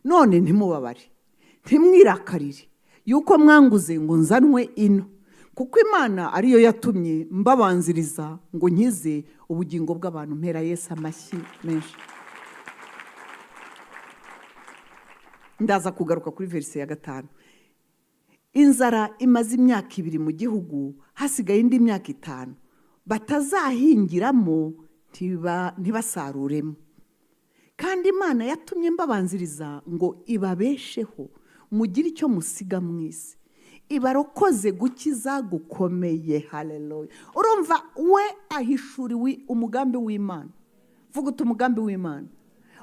Speaker 1: "None ntimubabare, ntimwirakarire yuko mwanguze ngo nzanwe ino, kuko Imana ariyo yatumye mbabanziriza ngo nkize ubugingo bw'abantu." Mpera Yesu amashyi menshi. Ndaza kugaruka kuri verset ya 5. "Inzara imaze imyaka 2 mu gihugu, hasigaye indi myaka 5 batazahingiramo ntibasaruremo. Kandi Imana yatumye mbabanziriza ngo ibabesheho, mugire icyo musiga mu isi, ibarokoze gukiza gukomeye." Haleluya! Urumva, we ahishuriwe umugambi w'Imana. Vuga uti: "Umugambi w'Imana."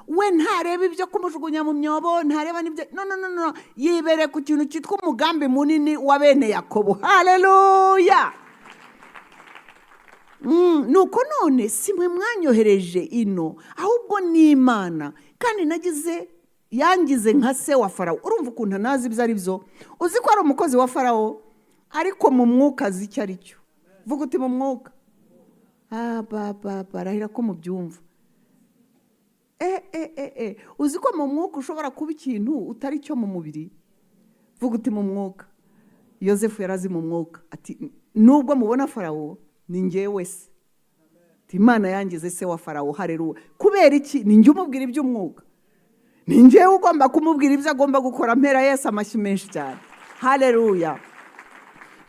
Speaker 1: We ntareba ibyo kumujugunya mu myobo, ntareba n'ibyo, no, no, no, no, yibereye ku kintu cyitwa umugambi munini wa bene Yakobo. Haleluya! Nuko none si mwe mwanyohereje ino, ahubwo ni Imana, kandi nagize yangize nka se wa Farawo. Urumva ukuntu anazi ibyo ari byo? Uzi ko ari umukozi wa Farawo, ariko mu mwuka azi icyo ari cyo. Vuga uti: "Mu mwuka." Barahira ko mubyumva. Uzi ko mu mwuka ushobora kuba ikintu utari cyo mu mubiri? Vuga uti: "Mu mwuka." Yosefu yarazi mu mwuka, ati: "Nubwo mubona Farawo, ni ngewe se." Imana yangize se wa Farawo. Hareruwe! Kubera iki? Ni njye umubwira iby'umwuka, ni ngewe ugomba kumubwira ibyo agomba gukora. Mpera Yesu amashyi menshi cyane. Hareruya!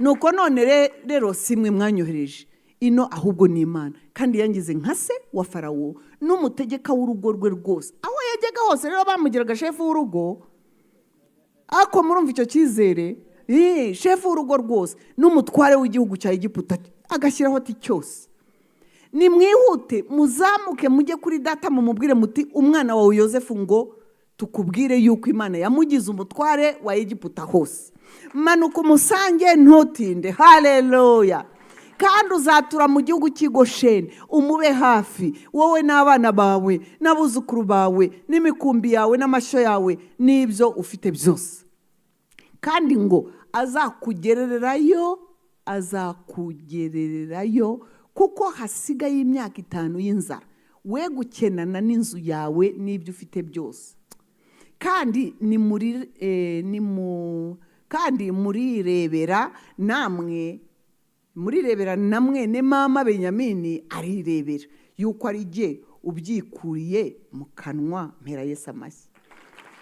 Speaker 1: "Nuko none rero si mwe mwanyohereje ino, ahubwo ni Imana, kandi yangize nka se wa Farawo n'umutegeka w'urugo rwe rwose." Aho yajyaga hose rero bamugiraga shefu w'urugo. Ariko murumva icyo cyizere? Shefu w'urugo rwose n'umutware w'igihugu cya Egiputa, agashyiraho ati cyose. "Nimwihute muzamuke mujye kuri data, mumubwire muti: 'Umwana wawe Yosefu ngo tukubwire yuko Imana yamugize umutware wa Egiputa hose. Manuka umusange, ntutinde.'" Haleluya! "Kandi uzatura mu gihugu cy'i Gosheni, umube hafi, wowe n'abana bawe n'abuzukuru bawe n'imikumbi yawe n'amashyo yawe n'ibyo ufite byose. Kandi ngo azakugererayo, azakugererayo, kuko hasigaye imyaka 5 y'inzara, we gukenana n'inzu yawe n'ibyo ufite byose." Kandi ni muri ni mu kandi murirebera namwe, murirebera na mwene mama Benyamini arirebera yuko ari jye ubyikuriye mu kanwa. Mpera Yesu amashyi.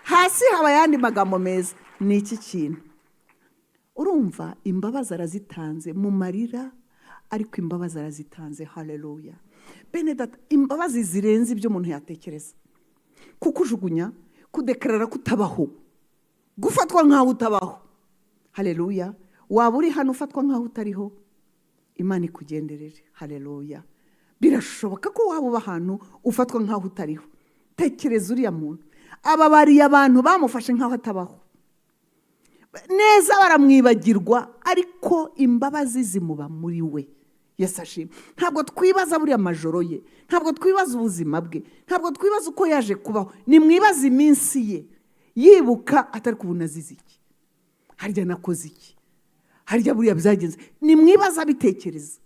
Speaker 1: Hasi haba ayandi magambo meza. Ni iki kintu? Urumva, imbabazi arazitanze mu marira, ariko imbabazi arazitanze. Haleluya! Bene data, imbabazi zirenze ibyo umuntu yatekereza, kukujugunya, kudekarara kutabaho, gufatwa nk'aho utabaho. Haleluya! Waba uri hano ufatwa nk'aho utariho, Imana ikugenderere. Haleluya! Birashoboka ko waba uba ahantu ufatwa nk'aho utariho. Tekereza uriya muntu, ababariye abantu bamufashe nk'aho atabaho neza, baramwibagirwa, ariko imbabazi zimuba muri we. Yesu ashimwe. Ntabwo twibaza buriya majoro ye, ntabwo twibaza ubuzima bwe, ntabwo twibaza uko yaje kubaho. Nimwibaze iminsi ye yibuka atari kubona azize iki, harya nakoze iki, harya buriya byagenze. Nimwibaza bitekereza.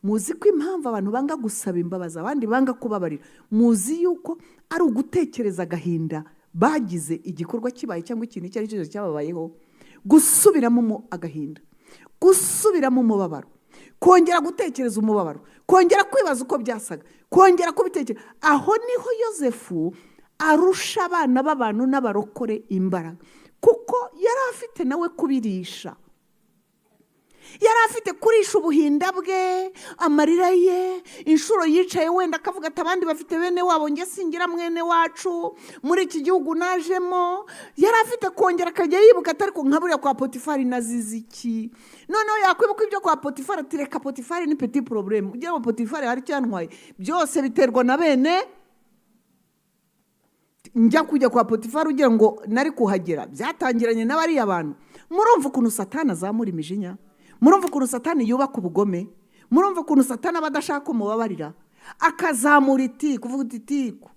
Speaker 1: Muzi ko impamvu abantu banga gusaba imbabazi, abandi banga kubabarira, muzi yuko ari ugutekereza agahinda bagize igikorwa kibaye cyangwa ikintu icyo ari cyo cyose cyababayeho, gusubiramo agahinda, gusubiramo umubabaro, kongera gutekereza umubabaro, kongera kwibaza uko byasaga, kongera kubitekereza. Aho niho Yosefu arusha abana b'abantu n'abarokore imbaraga, kuko yari afite nawe kubirisha, yari afite kurisha ubuhinda bwe, amarira ye, inshuro yicaye wenda akavuga ati: "Abandi bafite bene wabo, njye singira mwene wacu muri iki gihugu najemo." Yari afite kongera akajya yibuka atari nka buriya kwa Potifari nazize iki. Noneho yakwibuka ibyo kwa Potifari, ati: "Reka, Potifari ni petit problème." Ugira ngo Potifari hari icyo yantwaye? Byose biterwa na bene. Njya kujya kwa Potifari ugira ngo nari kuhagera? Byatangiranye n'abariya bantu. Murumva ukuntu Satani azamura imijinya, murumva ukuntu Satani yubaka ubugome, murumva ukuntu Satani aba adashaka ko mubabarira, akazamura itiku, kuvuga uti itiku,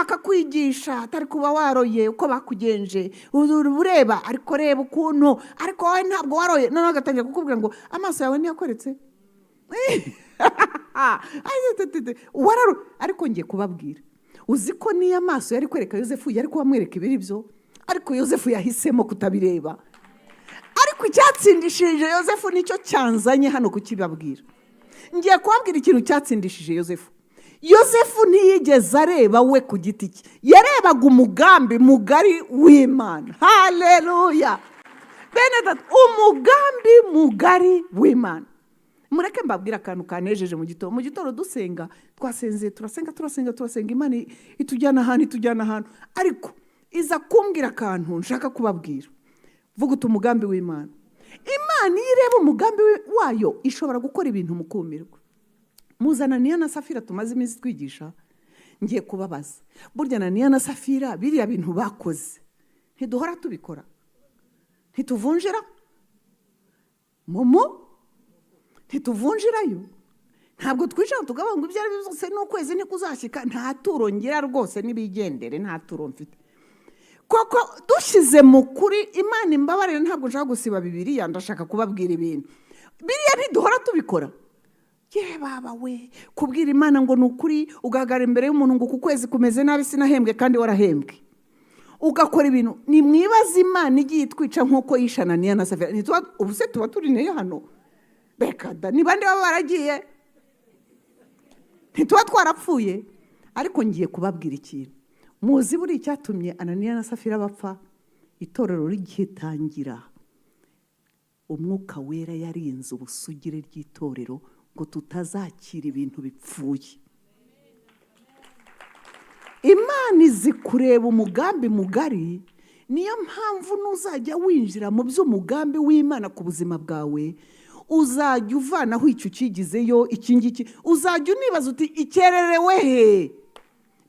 Speaker 1: akakwigisha atari kuba waroye uko bakugenje, ureba ariko reba ukuntu, ariko wowe ntabwo waroye. Noneho agatangira kukubwira ngo amaso yawe ntiyakweretse wararo. Ariko ngiye kubabwira, uzi ko niyo amaso yari kwereka Yosefu, yari kuba amwereka ibiri byo, ariko Yosefu yahisemo kutabireba. Ariko icyatsindishije Yosefu nicyo cyanzanye hano kukibabwira. Ngiye kubabwira ikintu cyatsindishije Yosefu. Yosefu ntiyigeze areba we ku giti cye, yarebaga umugambi mugari w'Imana. Haleluya! Bene data, umugambi mugari w'Imana. Mureke mbabwire akantu kanejeje mu gitondo. Mu gitondo dusenga, twasenze, turasenga, turasenga, turasenga, Imana itujyana ahantu, itujyana ahantu, ariko iza kumbwira akantu nshaka kubabwira. Vuga uti: "Umugambi w'Imana." Imana iyo ireba umugambi wayo ishobora gukora ibintu mukumirwa. Muzana niyo na Safira tumaze iminsi twigisha. Ngiye kubabaza, burya na niya na Safira biriya bintu bakoze ntiduhora tubikora? Ntituvunjira momo? Ntituvunjirayo? Ntabwo twicara tukavuga ngo ibyo ari byo byose n'ukwezi ntikuzashyika, nta turo ngira rwose, nibigendere, nta turo mfite? Koko dushyize mu kuri, Imana imbabarire, ntabwo nshaka gusiba Bibiliya, ndashaka kubabwira ibintu. Biriya ntiduhora tubikora? Ye baba we, kubwira Imana ngo ni ukuri, ugahagarara imbere y'umuntu ngo uku kwezi kumeze nabi, sinahembwe, kandi warahembwe, ugakora ibintu. Ni mwibaze Imana igiye itwica nk'uko yishe Ananiya na Safira, ubu se tuba turi nayo hano? Reka da! Ni bande baba baragiye? Ntituba twarapfuye? Ariko ngiye kubabwira ikintu. Muzi buriya icyatumye Ananiya na Safira bapfa? Itorero rigitangira, Umwuka Wera yarinze ubusugire ry'itorero ngo tutazakira ibintu bipfuye. Imana izi kureba umugambi mugari. Niyo mpamvu nuzajya winjira mu by'umugambi w'Imana ku buzima bwawe, uzajya uvanaho icyo ukigizeyo iki ngiki, uzajya unibaza uti: "Ikererewe he?"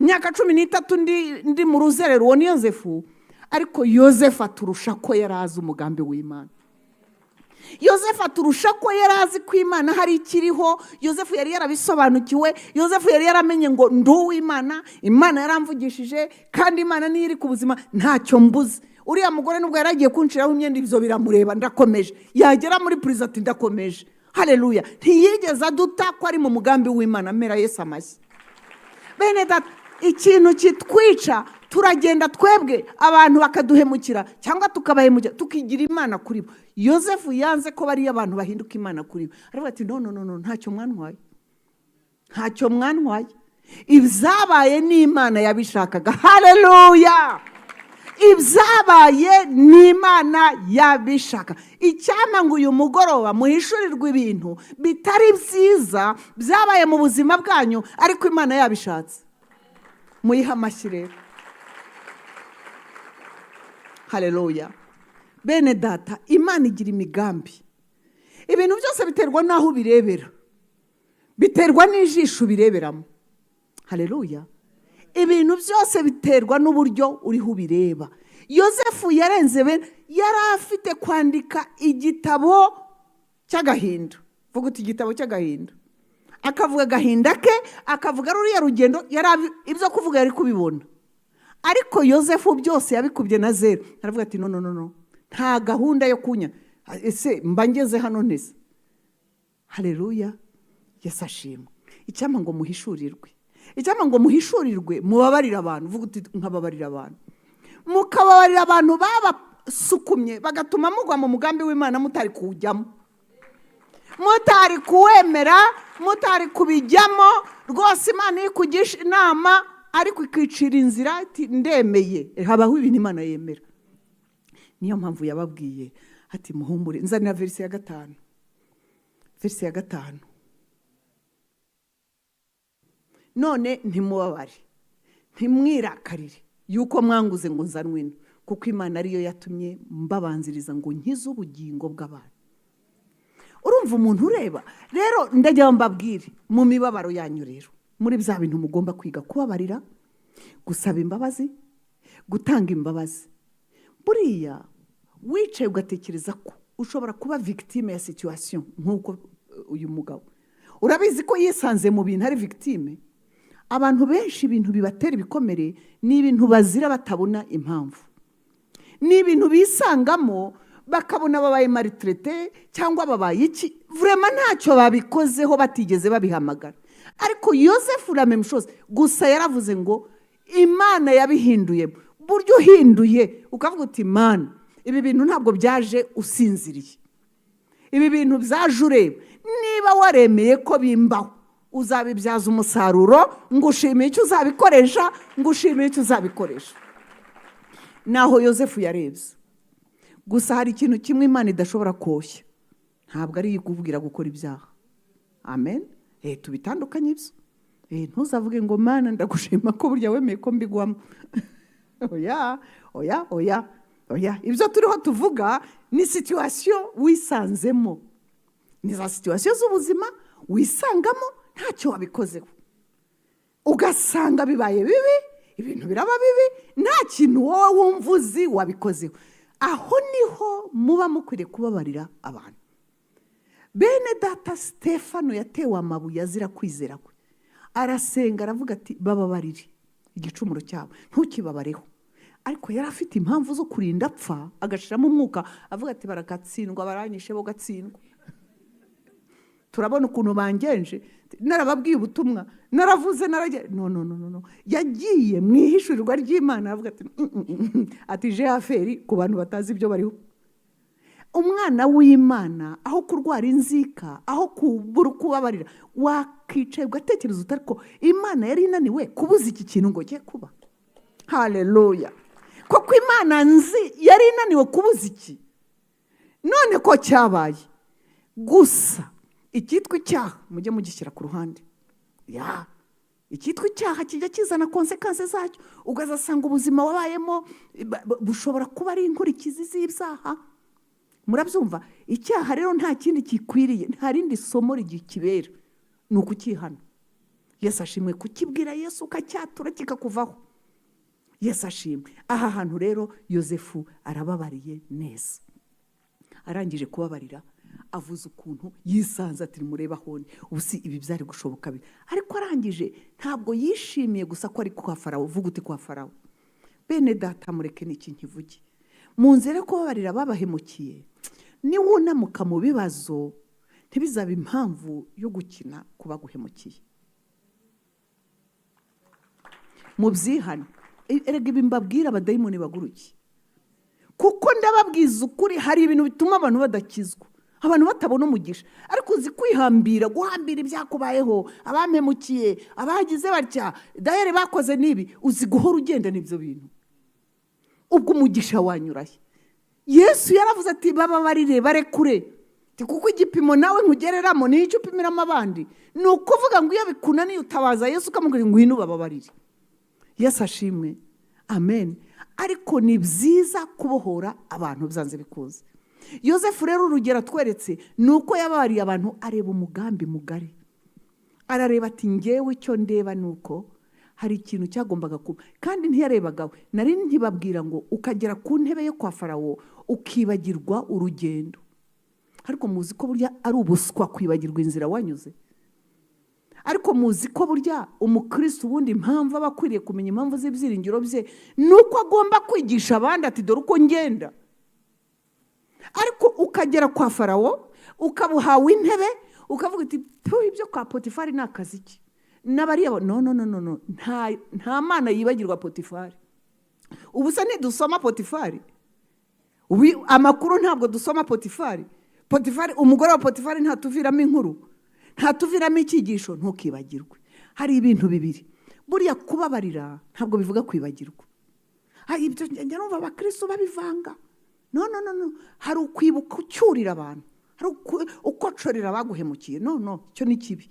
Speaker 1: Imyaka 13 ndi mu ruzerero. Uwo ni Yosefu. Ariko Yosefu aturusha ko yari azi umugambi w'Imana. Yosefu aturusha ko yari azi ko Imana hari ikiriho. Yosefu yari yarabisobanukiwe. Yosefu yari yaramenye ngo ndi uw'Imana, Imana yaramvugishije, kandi Imana niyo iri ku buzima, ntacyo mbuze. Uriya mugore nubwo yari agiye kunshiraho imyenda, ibyo biramureba, ndakomeje. Yagera muri prison ati: "Ndakomeje." Hareruya! Ntiyigeze aduta ko ari mu mugambi w'Imana. Mera Yesu amashyi. Bene data, ikintu kitwica, turagenda twebwe abantu bakaduhemukira cyangwa tukabahemukira, tukigira Imana kuri bo. Yosefu yanze ko bariya abantu bahinduka Imana kuri bo. Aravuga ati: "No, no, no, no, ntacyo mwantwaye, ntacyo mwantwaye. Ibyabaye ni Imana yabishakaga." Hareruya! Ibyabaye ni Imana yabishaka. Icyampa ngo uyu mugoroba muhishurirwe ibintu bitari byiza byabaye mu buzima bwanyu, ariko Imana yabishatse. Muyihe amashyi rero. Hareruya! Bene data, Imana igira imigambi. Ibintu byose biterwa n'aho ubirebera, biterwa n'ijisho ubireberamo. Hareruya! Ibintu byose biterwa n'uburyo uriho ubireba. Yosefu yarenze bene, yari afite kwandika igitabo cy'agahinda. Vuga uti igitabo cy'agahinda. Akavuga agahinda ke, akavuga ruriya rugendo, ibyo kuvuga yari kubibona. Ariko Yosefu byose yabikubye na zeru. Aravuga ati: "No, no, no, no, nta gahunda yo kunya. Ese mba ngeze hano neza?" Hareruya, Yesu ashimwe. Icyampa ngo muhishurirwe, icyampa ngo muhishurirwe, mubabarire abantu. Vuga uti nkababarira abantu. Mukababarira abantu babasukumye, bagatuma mugwa mu mugambi w'Imana mutari kuwujyamo, mutari kuwemera, mutari kubijyamo rwose. Imana iri kugisha inama, ariko ikicira inzira iti ndemeye. Habaho ibintu Imana yemera. Niyo mpamvu yababwiye ati muhumure. Nzanira verset ya 5, verset ya 5. None ntimubabare, ntimwirakarire yuko mwanguze ngo nzanwe ino, kuko Imana ariyo yatumye mbabanziriza ngo nkize ubugingo bw'abantu. Urumva umuntu ureba rero, ndagira ngo mbabwire, mu mibabaro yanyu rero, muri bya bintu mugomba kwiga kubabarira, gusaba imbabazi, gutanga imbabazi. Buriya wicaye ugatekereza ko ushobora kuba victime ya situation, nk'uko uyu mugabo urabizi ko yisanze mu bintu ari victime. Abantu benshi ibintu bibatera ibikomere ni ibintu bazira batabona impamvu, ni ibintu bisangamo bakabona babaye maltraité cyangwa babaye iki, vraiment ntacyo babikozeho, batigeze babihamagara. Ariko Yosefu la même chose, gusa yaravuze ngo Imana yabihinduye. Buryo uhinduye ukavuga uti: "Imana, ibi bintu ntabwo byaje usinziriye, ibi bintu byaje ureba. Niba waremeye ko bimbaho, uzabibyaza umusaruro. Ngushimiye icyo uzabikoresha, ngushimiye icyo uzabikoresha." Naho Yosefu yarebye. Gusa hari ikintu kimwe Imana idashobora koshya: ntabwo ari ikubwira gukora ibyaha. Amen. Tubitandukanye ibyo. Ntuzavuge ngo: "Mana, ndagushima ko burya wemeye ko mbigwamo." Oya, oya, oya, oya. Ibyo turiho tuvuga ni situation wisanzemo, ni za situation z'ubuzima wisangamo ntacyo wabikozeho, ugasanga bibaye bibi, ibintu biraba bibi, nta kintu wowe wumva uzi wabikozeho. Aho niho muba mukwiriye kubabarira abantu. Bene data, Stefano yatewe amabuye azira kwizera kwe. Arasenga, aravuga ati: "Bababarire igicumuro cyabo." Ntukibabareho. Ariko yari afite impamvu zo kurinda apfa, agashiramo umwuka, avuga ati: "Baragatsindwa, baranyishe bo gatsindwa. Turabona ukuntu bangenje, narababwiye ubutumwa, naravuze, naragiye." No, no, no, no. Yagiye mu ihishurirwa ry'Imana, aravuga ati ati j'ai affaire ku bantu batazi ibyo bariho." Umwana w'Imana, aho kurwara inzika, aho kubura kubabarira, wakicaye ugatekereza utari ko Imana yari inaniwe kubuza iki kintu ngo cye kuba? Haleluya! Koko Imana nzi yari inaniwe kubuza iki? None ko cyabaye? Gusa icyitwa icyaha mujye mugishyira ku ruhande. Ya, icyitwa icyaha kijya kizana conséquences zacyo, ukazasanga ubuzima wabayemo bushobora kuba ari inkurikizi z'ibyaha. Murabyumva? Icyaha rero nta kindi gikwiriye, nta rindi somo rigikibera, ni ukukihana. Yesu ashimwe. Kukibwira Yesu, ukacyatura, kikakuvaho. Yesu ashimwe. Aha hantu rero Yosefu arababariye neza. Arangije kubabarira, avuze ukuntu yisanze, ati: "Mureba aho ubu si ibi byari gushoboka." Ariko arangije, ntabwo yishimiye gusa ko ari kwa Farawo. Vuga uti kwa Farawo. Bene data, mureke n'iki nkivuge mu nzira yo kubabarira babahemukiye. Niwunamuka mu bibazo, ntibizabe impamvu yo gukina ku baguhemukiye. Mu byihane. Erega ibi mbabwira, abadayimoni baguruke, kuko ndababwiza ukuri, hari ibintu bituma abantu badakizwa, abantu batabona umugisha. Ariko uzi kwihambira, guhambira ibyakubayeho, abampemukiye, abagize batya, dayere bakoze n'ibi, uzi guhora ugendana ibyo bintu, ubwo umugisha wanyurahe? Yesu yaravuze ati: "Bababarire, barekure, kuko igipimo nawe nkugereramo ni icyo upimiramo abandi." Ni ukuvuga ngo iyo bikunaniye, utabaza Yesu, ukamubwira ngo: "Ngwino ubababarire." Yesu ashimwe. Amen. Ariko ni byiza kubohora abantu byanze bikunze. Yosefu rero, urugero atweretse ni uko yababariye abantu, areba umugambi mugari. Arareba ati: "Ngewe icyo ndeba ni uko hari ikintu cyagombaga kuba." Kandi ntiyarebaga we. Nari ntibabwira ngo ukagera ku ntebe yo kwa Farawo ukibagirwa urugendo. Ariko muzi ko burya ari ubuswa kwibagirwa inzira wanyuze? Ariko muzi ko burya umukristo ubundi impamvu aba akwiriye kumenya impamvu z'ibyiringiro bye ni uko agomba kwigisha abandi ati: "Dore uko ngenda." Ariko ukagera kwa Farawo, ukaba uhawe intebe, ukavuga uti: "Pu, ibyo kwa Potifari ni akazi ki n'abariya?" No, no, no, no, no, nta mana yibagirwa Potifari. Ubu se ntidusoma Potifari? Ubu amakuru ntabwo dusoma Potifari? Potifari, umugore wa Potifari, ntatuviramo inkuru, ntatuviramo icyigisho? Ntukibagirwe. Hari ibintu bibiri buriya: kubabarira ntabwo bivuga kwibagirwa. Hari ibyo njya numva abakristo babivanga. No, no, no, no, hari ukwibuka ucyurira abantu, hari ukocorera abaguhemukiye. No, no, icyo ni kibi.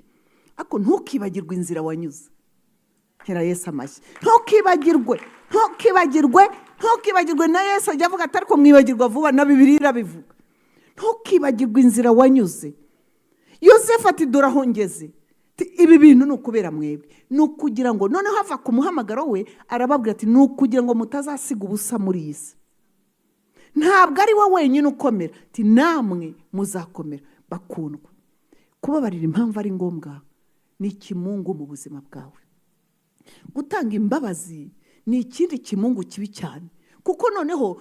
Speaker 1: Ariko ntukibagirwe inzira wanyuze. Ntera Yesu amashyi. Ntukibagirwe, ntukibagirwe, ntukibagirwe. Na Yesu ajya avuga ati: "Ariko mwibagirwa vuba." Na Bibiliya irabivuga. Ntukibagirwe inzira wanyuze. Yosefu ati: "Dore aho ngeze." Ati: "Ibi bintu ni ukubera mwebwe." Ni ukugira ngo noneho ava ku muhamagaro we, arababwira ati: "Ni ukugira ngo mutazasiga ubusa muri iyi si." Ntabwo ari we wenyine ukomera, ati: "Namwe muzakomera." Bakundwa, kubabarira, impamvu ari ngombwa, ni ikimungu mu buzima bwawe. Gutanga imbabazi ni ikindi kimungu kibi cyane, kuko noneho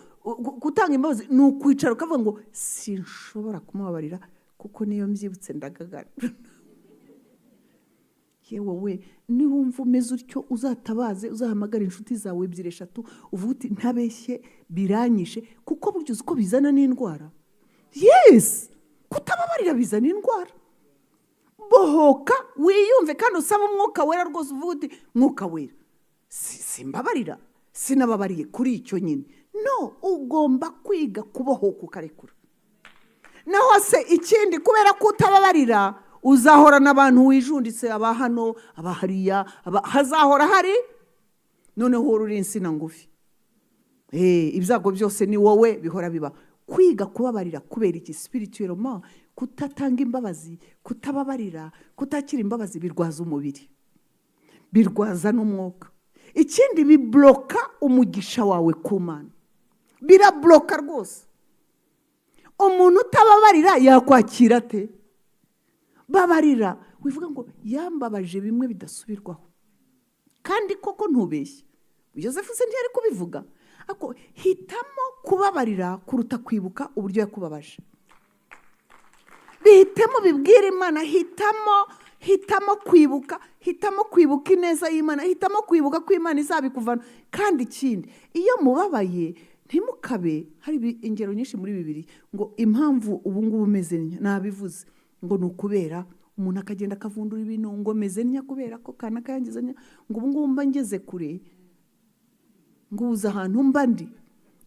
Speaker 1: gutanga imbabazi ni ukwicara ukavuga ngo: "Sinshobora kumubabarira kuko niyo mbyibutse ndagagara." Yewe we, niwumva umeze utyo, uzatabaze, uzahamagare inshuti zawe ebyiri, eshatu, uvuge uti: "Ntabeshye, biranyishe." Kuko burya uzi ko bizana n'indwara? Yes, kutababarira bizana indwara. Bohoka, wiyumve, kandi usaba Umwuka Wera rwose, uvuga uti: "Mwuka Wera, simbabarira, sinababariye kuri icyo nyine." No, ugomba kwiga kubohoka ukarekura. Naho se ikindi, kubera ko utababarira, uzahorana abantu wijunditse, aba hano, aba hariya, hazahora hari noneho uri insina ngufi. Ibyago byose ni wowe bihora biba. Kwiga kubabarira kubera iki? Spirituellement, kutatanga imbabazi, kutababarira, kutakira imbabazi birwaza umubiri, birwaza n'umwuka. Ikindi, bibloka umugisha wawe ku Mana, birabloka rwose. Umuntu utababarira yakwakira ate? Babarira. Wivuga ngo: "Yambabaje bimwe bidasubirwaho." Kandi koko ntubeshye, Yosefu se ntiyari kubivuga? Ariko hitamo kubabarira kuruta kwibuka uburyo yakubabaje. Bihitemo, bibwire Imana. Hitamo, hitamo kwibuka, hitamo kwibuka ineza y'Imana, hitamo kwibuka ko Imana izabikuvana. Kandi ikindi, iyo mubabaye ntimukabe. Hari ingero nyinshi muri Bibiliya ngo impamvu ubu ngubu umeze nabivuze ngo ni ukubera umuntu akagenda akavundura ibintu ngo meze ntya kubera ko kanaka yangize ntya, ngo ubu ngubu mba ngeze kure, ngo ubuze ahantu mba ndi,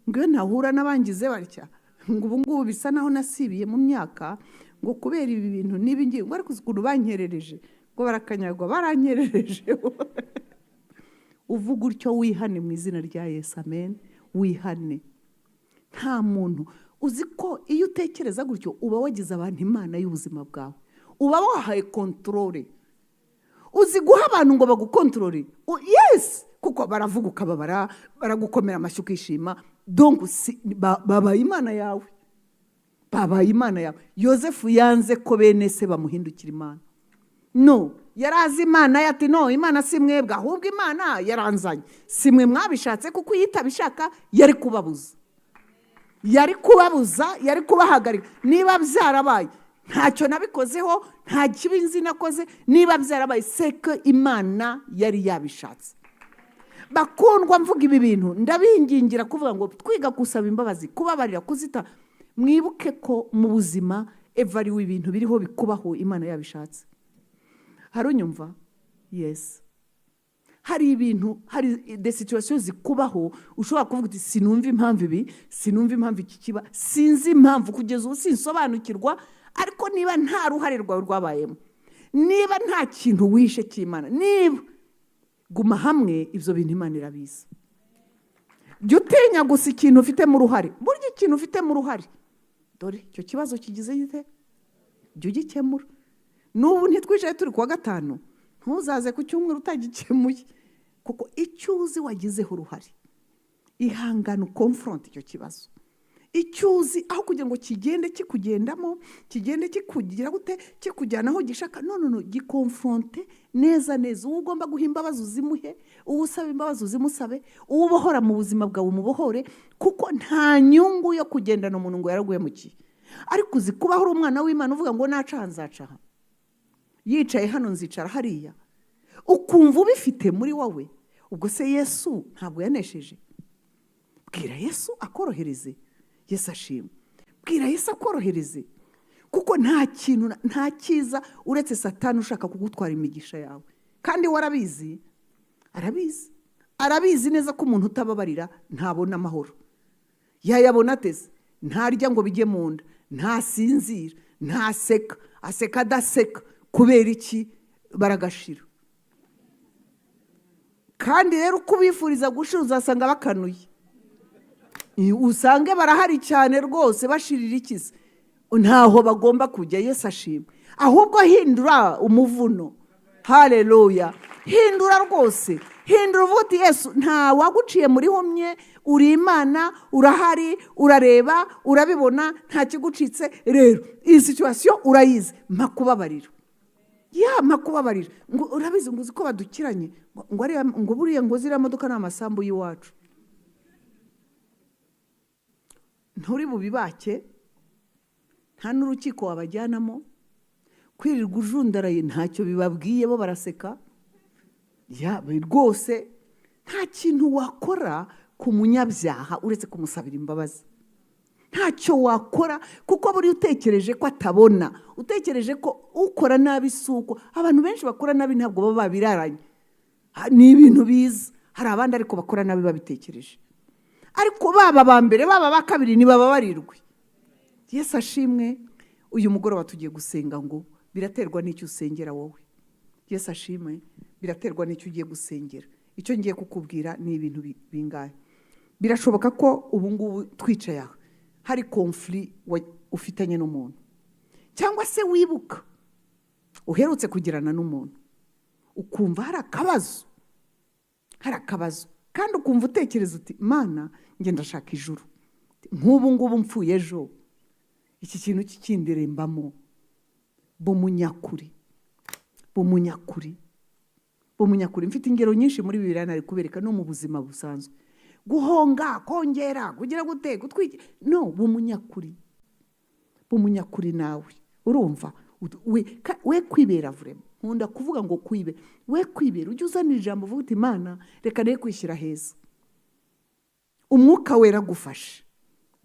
Speaker 1: ngo iyo ntahura n'abangize batya, ngo ubu ngubu bisa naho nasibiye mu myaka, ngo kubera ibi bintu n'ibi ngibi, ngo ariko uzi ukuntu bankerereje, ngo barakanyagwa barankerereje. Uvuga utyo, wihane mu izina rya Yesu. Amen. Wihane. Nta muntu uzi ko iyo utekereza gutyo uba wagize abantu imana y'ubuzima bwawe, uba wahaye contrôle. Uzi guha abantu ngo bagukontorore? Yes, kuko baravuga ukababara, baragukomera amashyi ukishima. Donc babaye imana yawe, babaye imana yawe. Yosefu yanze ko bene se bamuhindukira imana. No, yari azi Imana ye. Ati: "No, Imana si mwebwe, ahubwo Imana yaranzanye, si mwe mwabishatse." Kuko iyo itabishaka yari kubabuza, yari kubabuza, yari kubahagarika. Niba byarabaye, ntacyo nabikozeho, nta kibi nzi nakoze. Niba byarabaye, c'est que Imana yari yabishatse. Bakundwa, mvuga ibi bintu ndabingingira kuvuga ngo twiga gusaba imbabazi, kubabarira, kuzita. Mwibuke ko mu buzima evariwe ibintu biriho bikubaho Imana yabishatse. Hari unyumva? Yes, hari ibintu, hari des situations zikubaho ushobora kuvuga uti: "Sinumva impamvu ibi, sinumva impamvu iki kiba, sinzi impamvu, kugeza ubu sinsobanukirwa." Ariko niba nta ruhare rwawe rwabayemo, niba nta kintu wishe cy'Imana, niba guma hamwe, ibyo bintu Imana irabizi. Jya utinya gusa ikintu ufitemo uruhare. Burya ikintu ufitemo uruhare, dore icyo kibazo kigize gite, jya ugikemura. N'ubu ntitwicaye turi kuwa gatanu, ntuzaze ku cyumweru utagikemuye, kuko icyo uzi wagizeho uruhare, ihangane ukonfronte icyo kibazo. Icyo uzi, aho kugira ngo kigende kikugendamo, kigende kikugira gute, kikujyana aho gishaka, no, no, no, giconfronte neza neza. Uwo ugomba guha imbabazi uzimuhe, uwo usaba imbabazi uzimusabe, uwo ubohora mu buzima bwawe umubohore, kuko nta nyungu yo kugendana umuntu ngo yaraguhemukiye. Ariko uzi kubaho uri umwana w'Imana uvuga ngo naca aha nzaca aha, yicaye hano nzicara hariya, ukumva ubifite muri wowe. Ubwo se Yesu ntabwo yanesheje? Bwira Yesu akorohereze. Yesu ashima. Bwira Yesu akorohereze, kuko nta kintu, nta cyiza uretse Satani ushaka kugutwara imigisha yawe. Kandi we arabizi, arabizi, arabizi neza ko umuntu utababarira ntabona amahoro. Yayabona ateze? Ntarya ngo bijye mu nda, ntasinzira, ntaseka, aseka adaseka. Kubera iki? Baragashira. Kandi rero uko ubifuriza gushira, uzasanga bakanuye, usange barahari cyane rwose. Bashirira ikize? Ntaho bagomba kujya. Yesu ashimwe. Ahubwo hindura umuvuno. Hareruya! Hindura rwose, hindura, uvuga uti: "Yesu, nta waguciye muri humye, uri Imana, urahari, urareba, urabibona, nta kigucitse. Rero iyi situation urayizi, mpa kubabarira." Ya, mpa kubabarira. Ngo urabizi, ngo uzi ko badukiranye, ngo buriya ngo ziriya modoka ni amasambu y'iwacu. Nturi bubibake, nta n'urukiko wabajyanamo. Kwirirwa ujundaraye ntacyo bibabwiye, bo baraseka rwose. Nta kintu wakora ku munyabyaha uretse kumusabira imbabazi. Ntacyo wakora, kuko buriya utekereje ko atabona, utekereje ko ukora nabi, si uko abantu benshi bakora nabi ntabwo baba babiraranye. Ni ibintu biza. Hari abandi ariko bakora nabi babitekereje. Ariko baba ba mbere, baba ba kabiri, ntibababarirwe. Yesu ashimwe. Uyu mugoroba tugiye gusenga ngo biraterwa n'icyo usengera wowe. Yesu ashimwe. Biraterwa n'icyo ugiye gusengera. Icyo ngiye kukubwira ni ibintu bingahe. Birashoboka ko ubu ngubu twicaye aha hari conflit ufitanye n'umuntu, cyangwa se wibuka uherutse kugirana n'umuntu, ukumva hari akabazo, hari akabazo, kandi ukumva utekereza uti: "Mana, njye ndashaka ijuru. Nk'ubu ngubu mpfuye ejo, iki kintu kikindirembamo." Bumunyakuri, bumunyakuri, bumunyakuri. Mfite ingero nyinshi muri Bibiliya nari kubereka no mu buzima busanzwe. Guhonga, kongera kugira gute, gutwika, no bumunyakuri, bumunyakuri. Nawe urumva we kwibera vraiment. Nkunda kuvuga ngo kwibe, we kwibera. Ujye uzanira ijambo, uvuga uti: "Imana, reka ne kwishyira heza." Umwuka Wera agufashe.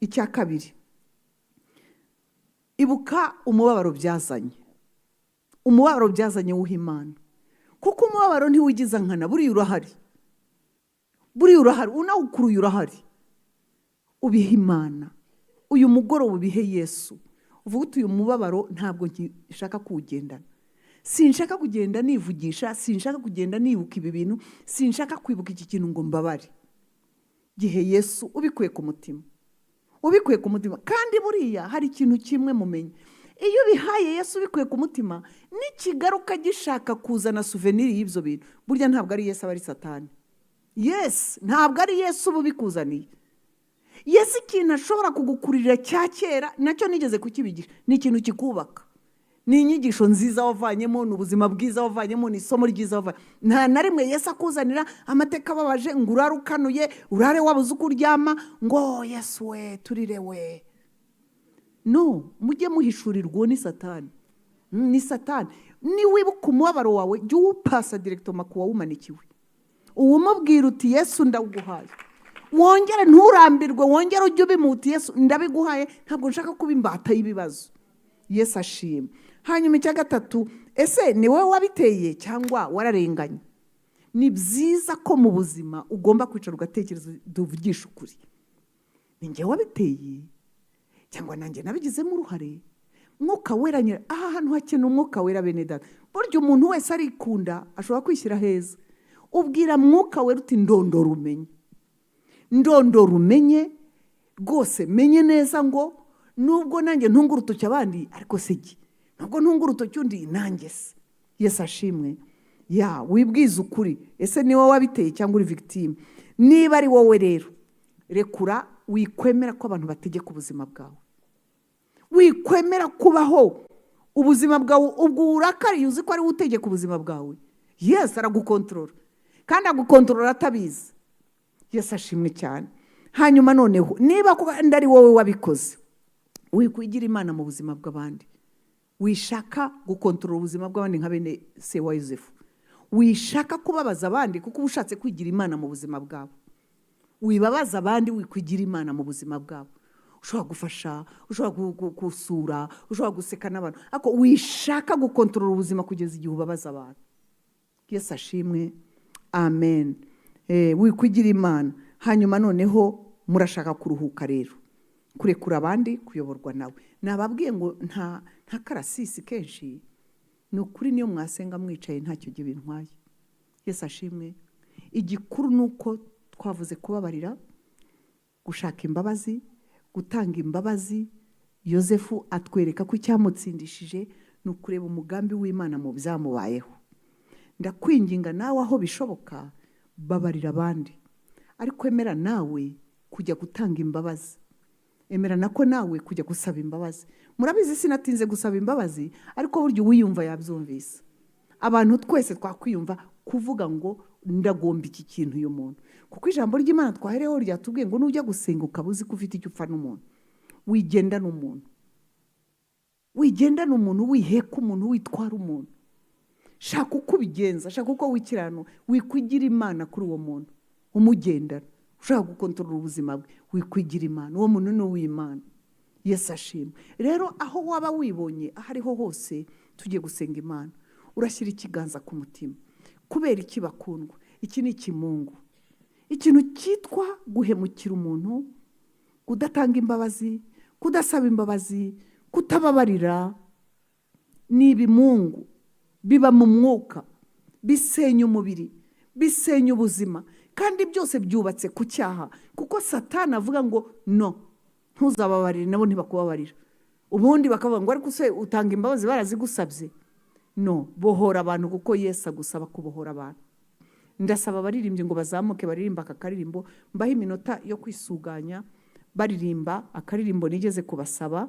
Speaker 1: Icya kabiri, ibuka umubabaro byazanye, umubabaro byazanye wuha Imana, kuko umubabaro ntiwigiza nkana. Buriya urahari, buriya urahari, unawukuruye urahari. Ubihe Imana uyu mugoroba, ubihe Yesu, uvuga uti: "Uyu mubabaro ntabwo nshaka kuwugendana. Sinshaka kugenda nivugisha, sinshaka kugenda nibuka ibi bintu, sinshaka kwibuka iki kintu ngo mbabare." Gihe Yesu ubikuye ku mutima, ubikuye ku mutima. Kandi buriya hari ikintu kimwe mumenye: iyo ubihaye Yesu ubikuye ku mutima, nikigaruka gishaka kuzana souvenir y'ibyo bintu, burya ntabwo ari Yesu, aba ari Satani. Yesu ntabwo ari Yesu uba ubikuzaniye. Yesu ikintu ashobora kugukurira cya kera, nacyo nigeze kukibigisha, ni ikintu kikubaka, ni inyigisho nziza wavanyemo, ni ubuzima bwiza wavanyemo, ni isomo ryiza wavanyemo. Nta na rimwe Yesu akuzanira amateka ababaje ngo urare ukanuye, urare wabuze uko uryama, ngo "Yesu we, turire we". No mujye muhishurirwa, uwo ni Satani. Ni Satani. Niwibuka umubabaro wawe, jya uwupasa directement ku wawumanikiwe, uwumubwira uti: "Yesu, ndawuguhaye." Wongere, nturambirwe, wongere ujye ubimuta: "Yesu, ndabiguhaye, ntabwo nshaka kuba imbata y'ibibazo." Yesu ashima. Hanyuma icya gatatu, ese ni wowe wabiteye cyangwa wararenganye? Ni byiza ko mu buzima ugomba kwicara ugatekereza: "Tuvugishe ukuri, ni njye wabiteye cyangwa nanjye nabigizemo uruhare?" Mwuka Wera nyira aha hantu hakeneye Umwuka Wera. Bene data, burya umuntu wese arikunda, ashobora kwishyira heza. Ubwira Mwuka Wera uti: "Ndondora umenye, ndondora umenye rwose, menye neza ngo nubwo nanjye ntunga urutoki abandi, ariko se jye nubwo ntunga urutoki undi, nanjye se?" Yesu ashimwe. Ya, wibwize ukuri: ese ni wowe wabiteye cyangwa uri victime? Niba ari wowe rero, rekura. Wikwemera ko abantu bategeka ubuzima bwawe, wikwemera kubaho ubuzima bwawe ubwo urakariye uzi ko ari we utegeka ubuzima bwawe. Yesu aragukontorora, kandi agukontorora atabizi. Yesu ashimwe cyane. Hanyuma noneho niba kandi ari wowe wabikoze, wikwigira Imana mu buzima bw'abandi. Wishaka gukontorora ubuzima bw'abandi nka bene se wa Yosefu. Wishaka kubabaza abandi, kuko uba ushatse kwigira Imana mu buzima bwabo. Wibabaza abandi, wikwigira Imana mu buzima bwabo. Ushobora gufasha, ushobora gusura, ushobora guseka n'abantu, ariko wishaka gukontorora ubuzima kugeza igihe ubabaza abantu. Yesu ashimwe, amen. Wikwigira Imana. Hanyuma noneho murashaka kuruhuka rero, kurekura abandi, kuyoborwa nawe. Nababwiye ngo nta karasisi kenshi. Ni ukuri, niyo mwasenga mwicaye, ntacyo gihe bintwaye. Yesu ashimwe. Igikuru ni uko twavuze kubabarira, gushaka imbabazi, gutanga imbabazi. Yosefu atwereka ko icyamutsindishije ni ukureba umugambi w'Imana mu byamubayeho. Ndakwinginga nawe, aho bishoboka, babarira abandi, ariko emera nawe kujya gutanga imbabazi, emera nako nawe kujya gusaba imbabazi. Murabizi, sinatinze gusaba imbabazi, ariko burya uwiyumva yabyumvise. Abantu twese twakwiyumva kuvuga ngo ndagomba iki kintu uyu muntu, kuko ijambo ry'Imana twahereyeho ryatubwiye ngo nujya gusenga ukaba uzi ko ufite icyo upfa n'umuntu, wigendana umuntu, wigendana umuntu, wiheka umuntu, witwara umuntu. Shaka uko ubigenza, shaka uko wikiranu. Wikwigira Imana kuri uwo muntu umugendana, ushaka gukontorora ubuzima bwe. Wikwigira Imana, uwo muntu ni uw'Imana. Yesu ashimwe. Rero aho waba wibonye aho ariho hose, tugiye gusenga Imana. Urashyira ikiganza ku mutima. Kubera iki, bakundwa? Iki ni ikimungu. Ikintu cyitwa guhemukira umuntu, kudatanga imbabazi, kudasaba imbabazi, kutababarira, ni ibimungu biba mu mwuka, bisenya umubiri, bisenya ubuzima, kandi byose byubatse ku cyaha, kuko Satani avuga ngo no ntuzababarire, nabo ntibakubabarira. Ubundi bakavuga ngo ariko se utanga imbabazi barazigusabye? No bohora abantu, kuko Yesu agusaba kubohora abantu. Ndasaba abaririmbyi ngo bazamuke baririmba aka karirimbo, mbahe iminota yo kwisuganya baririmba akaririmbo nigeze kubasaba.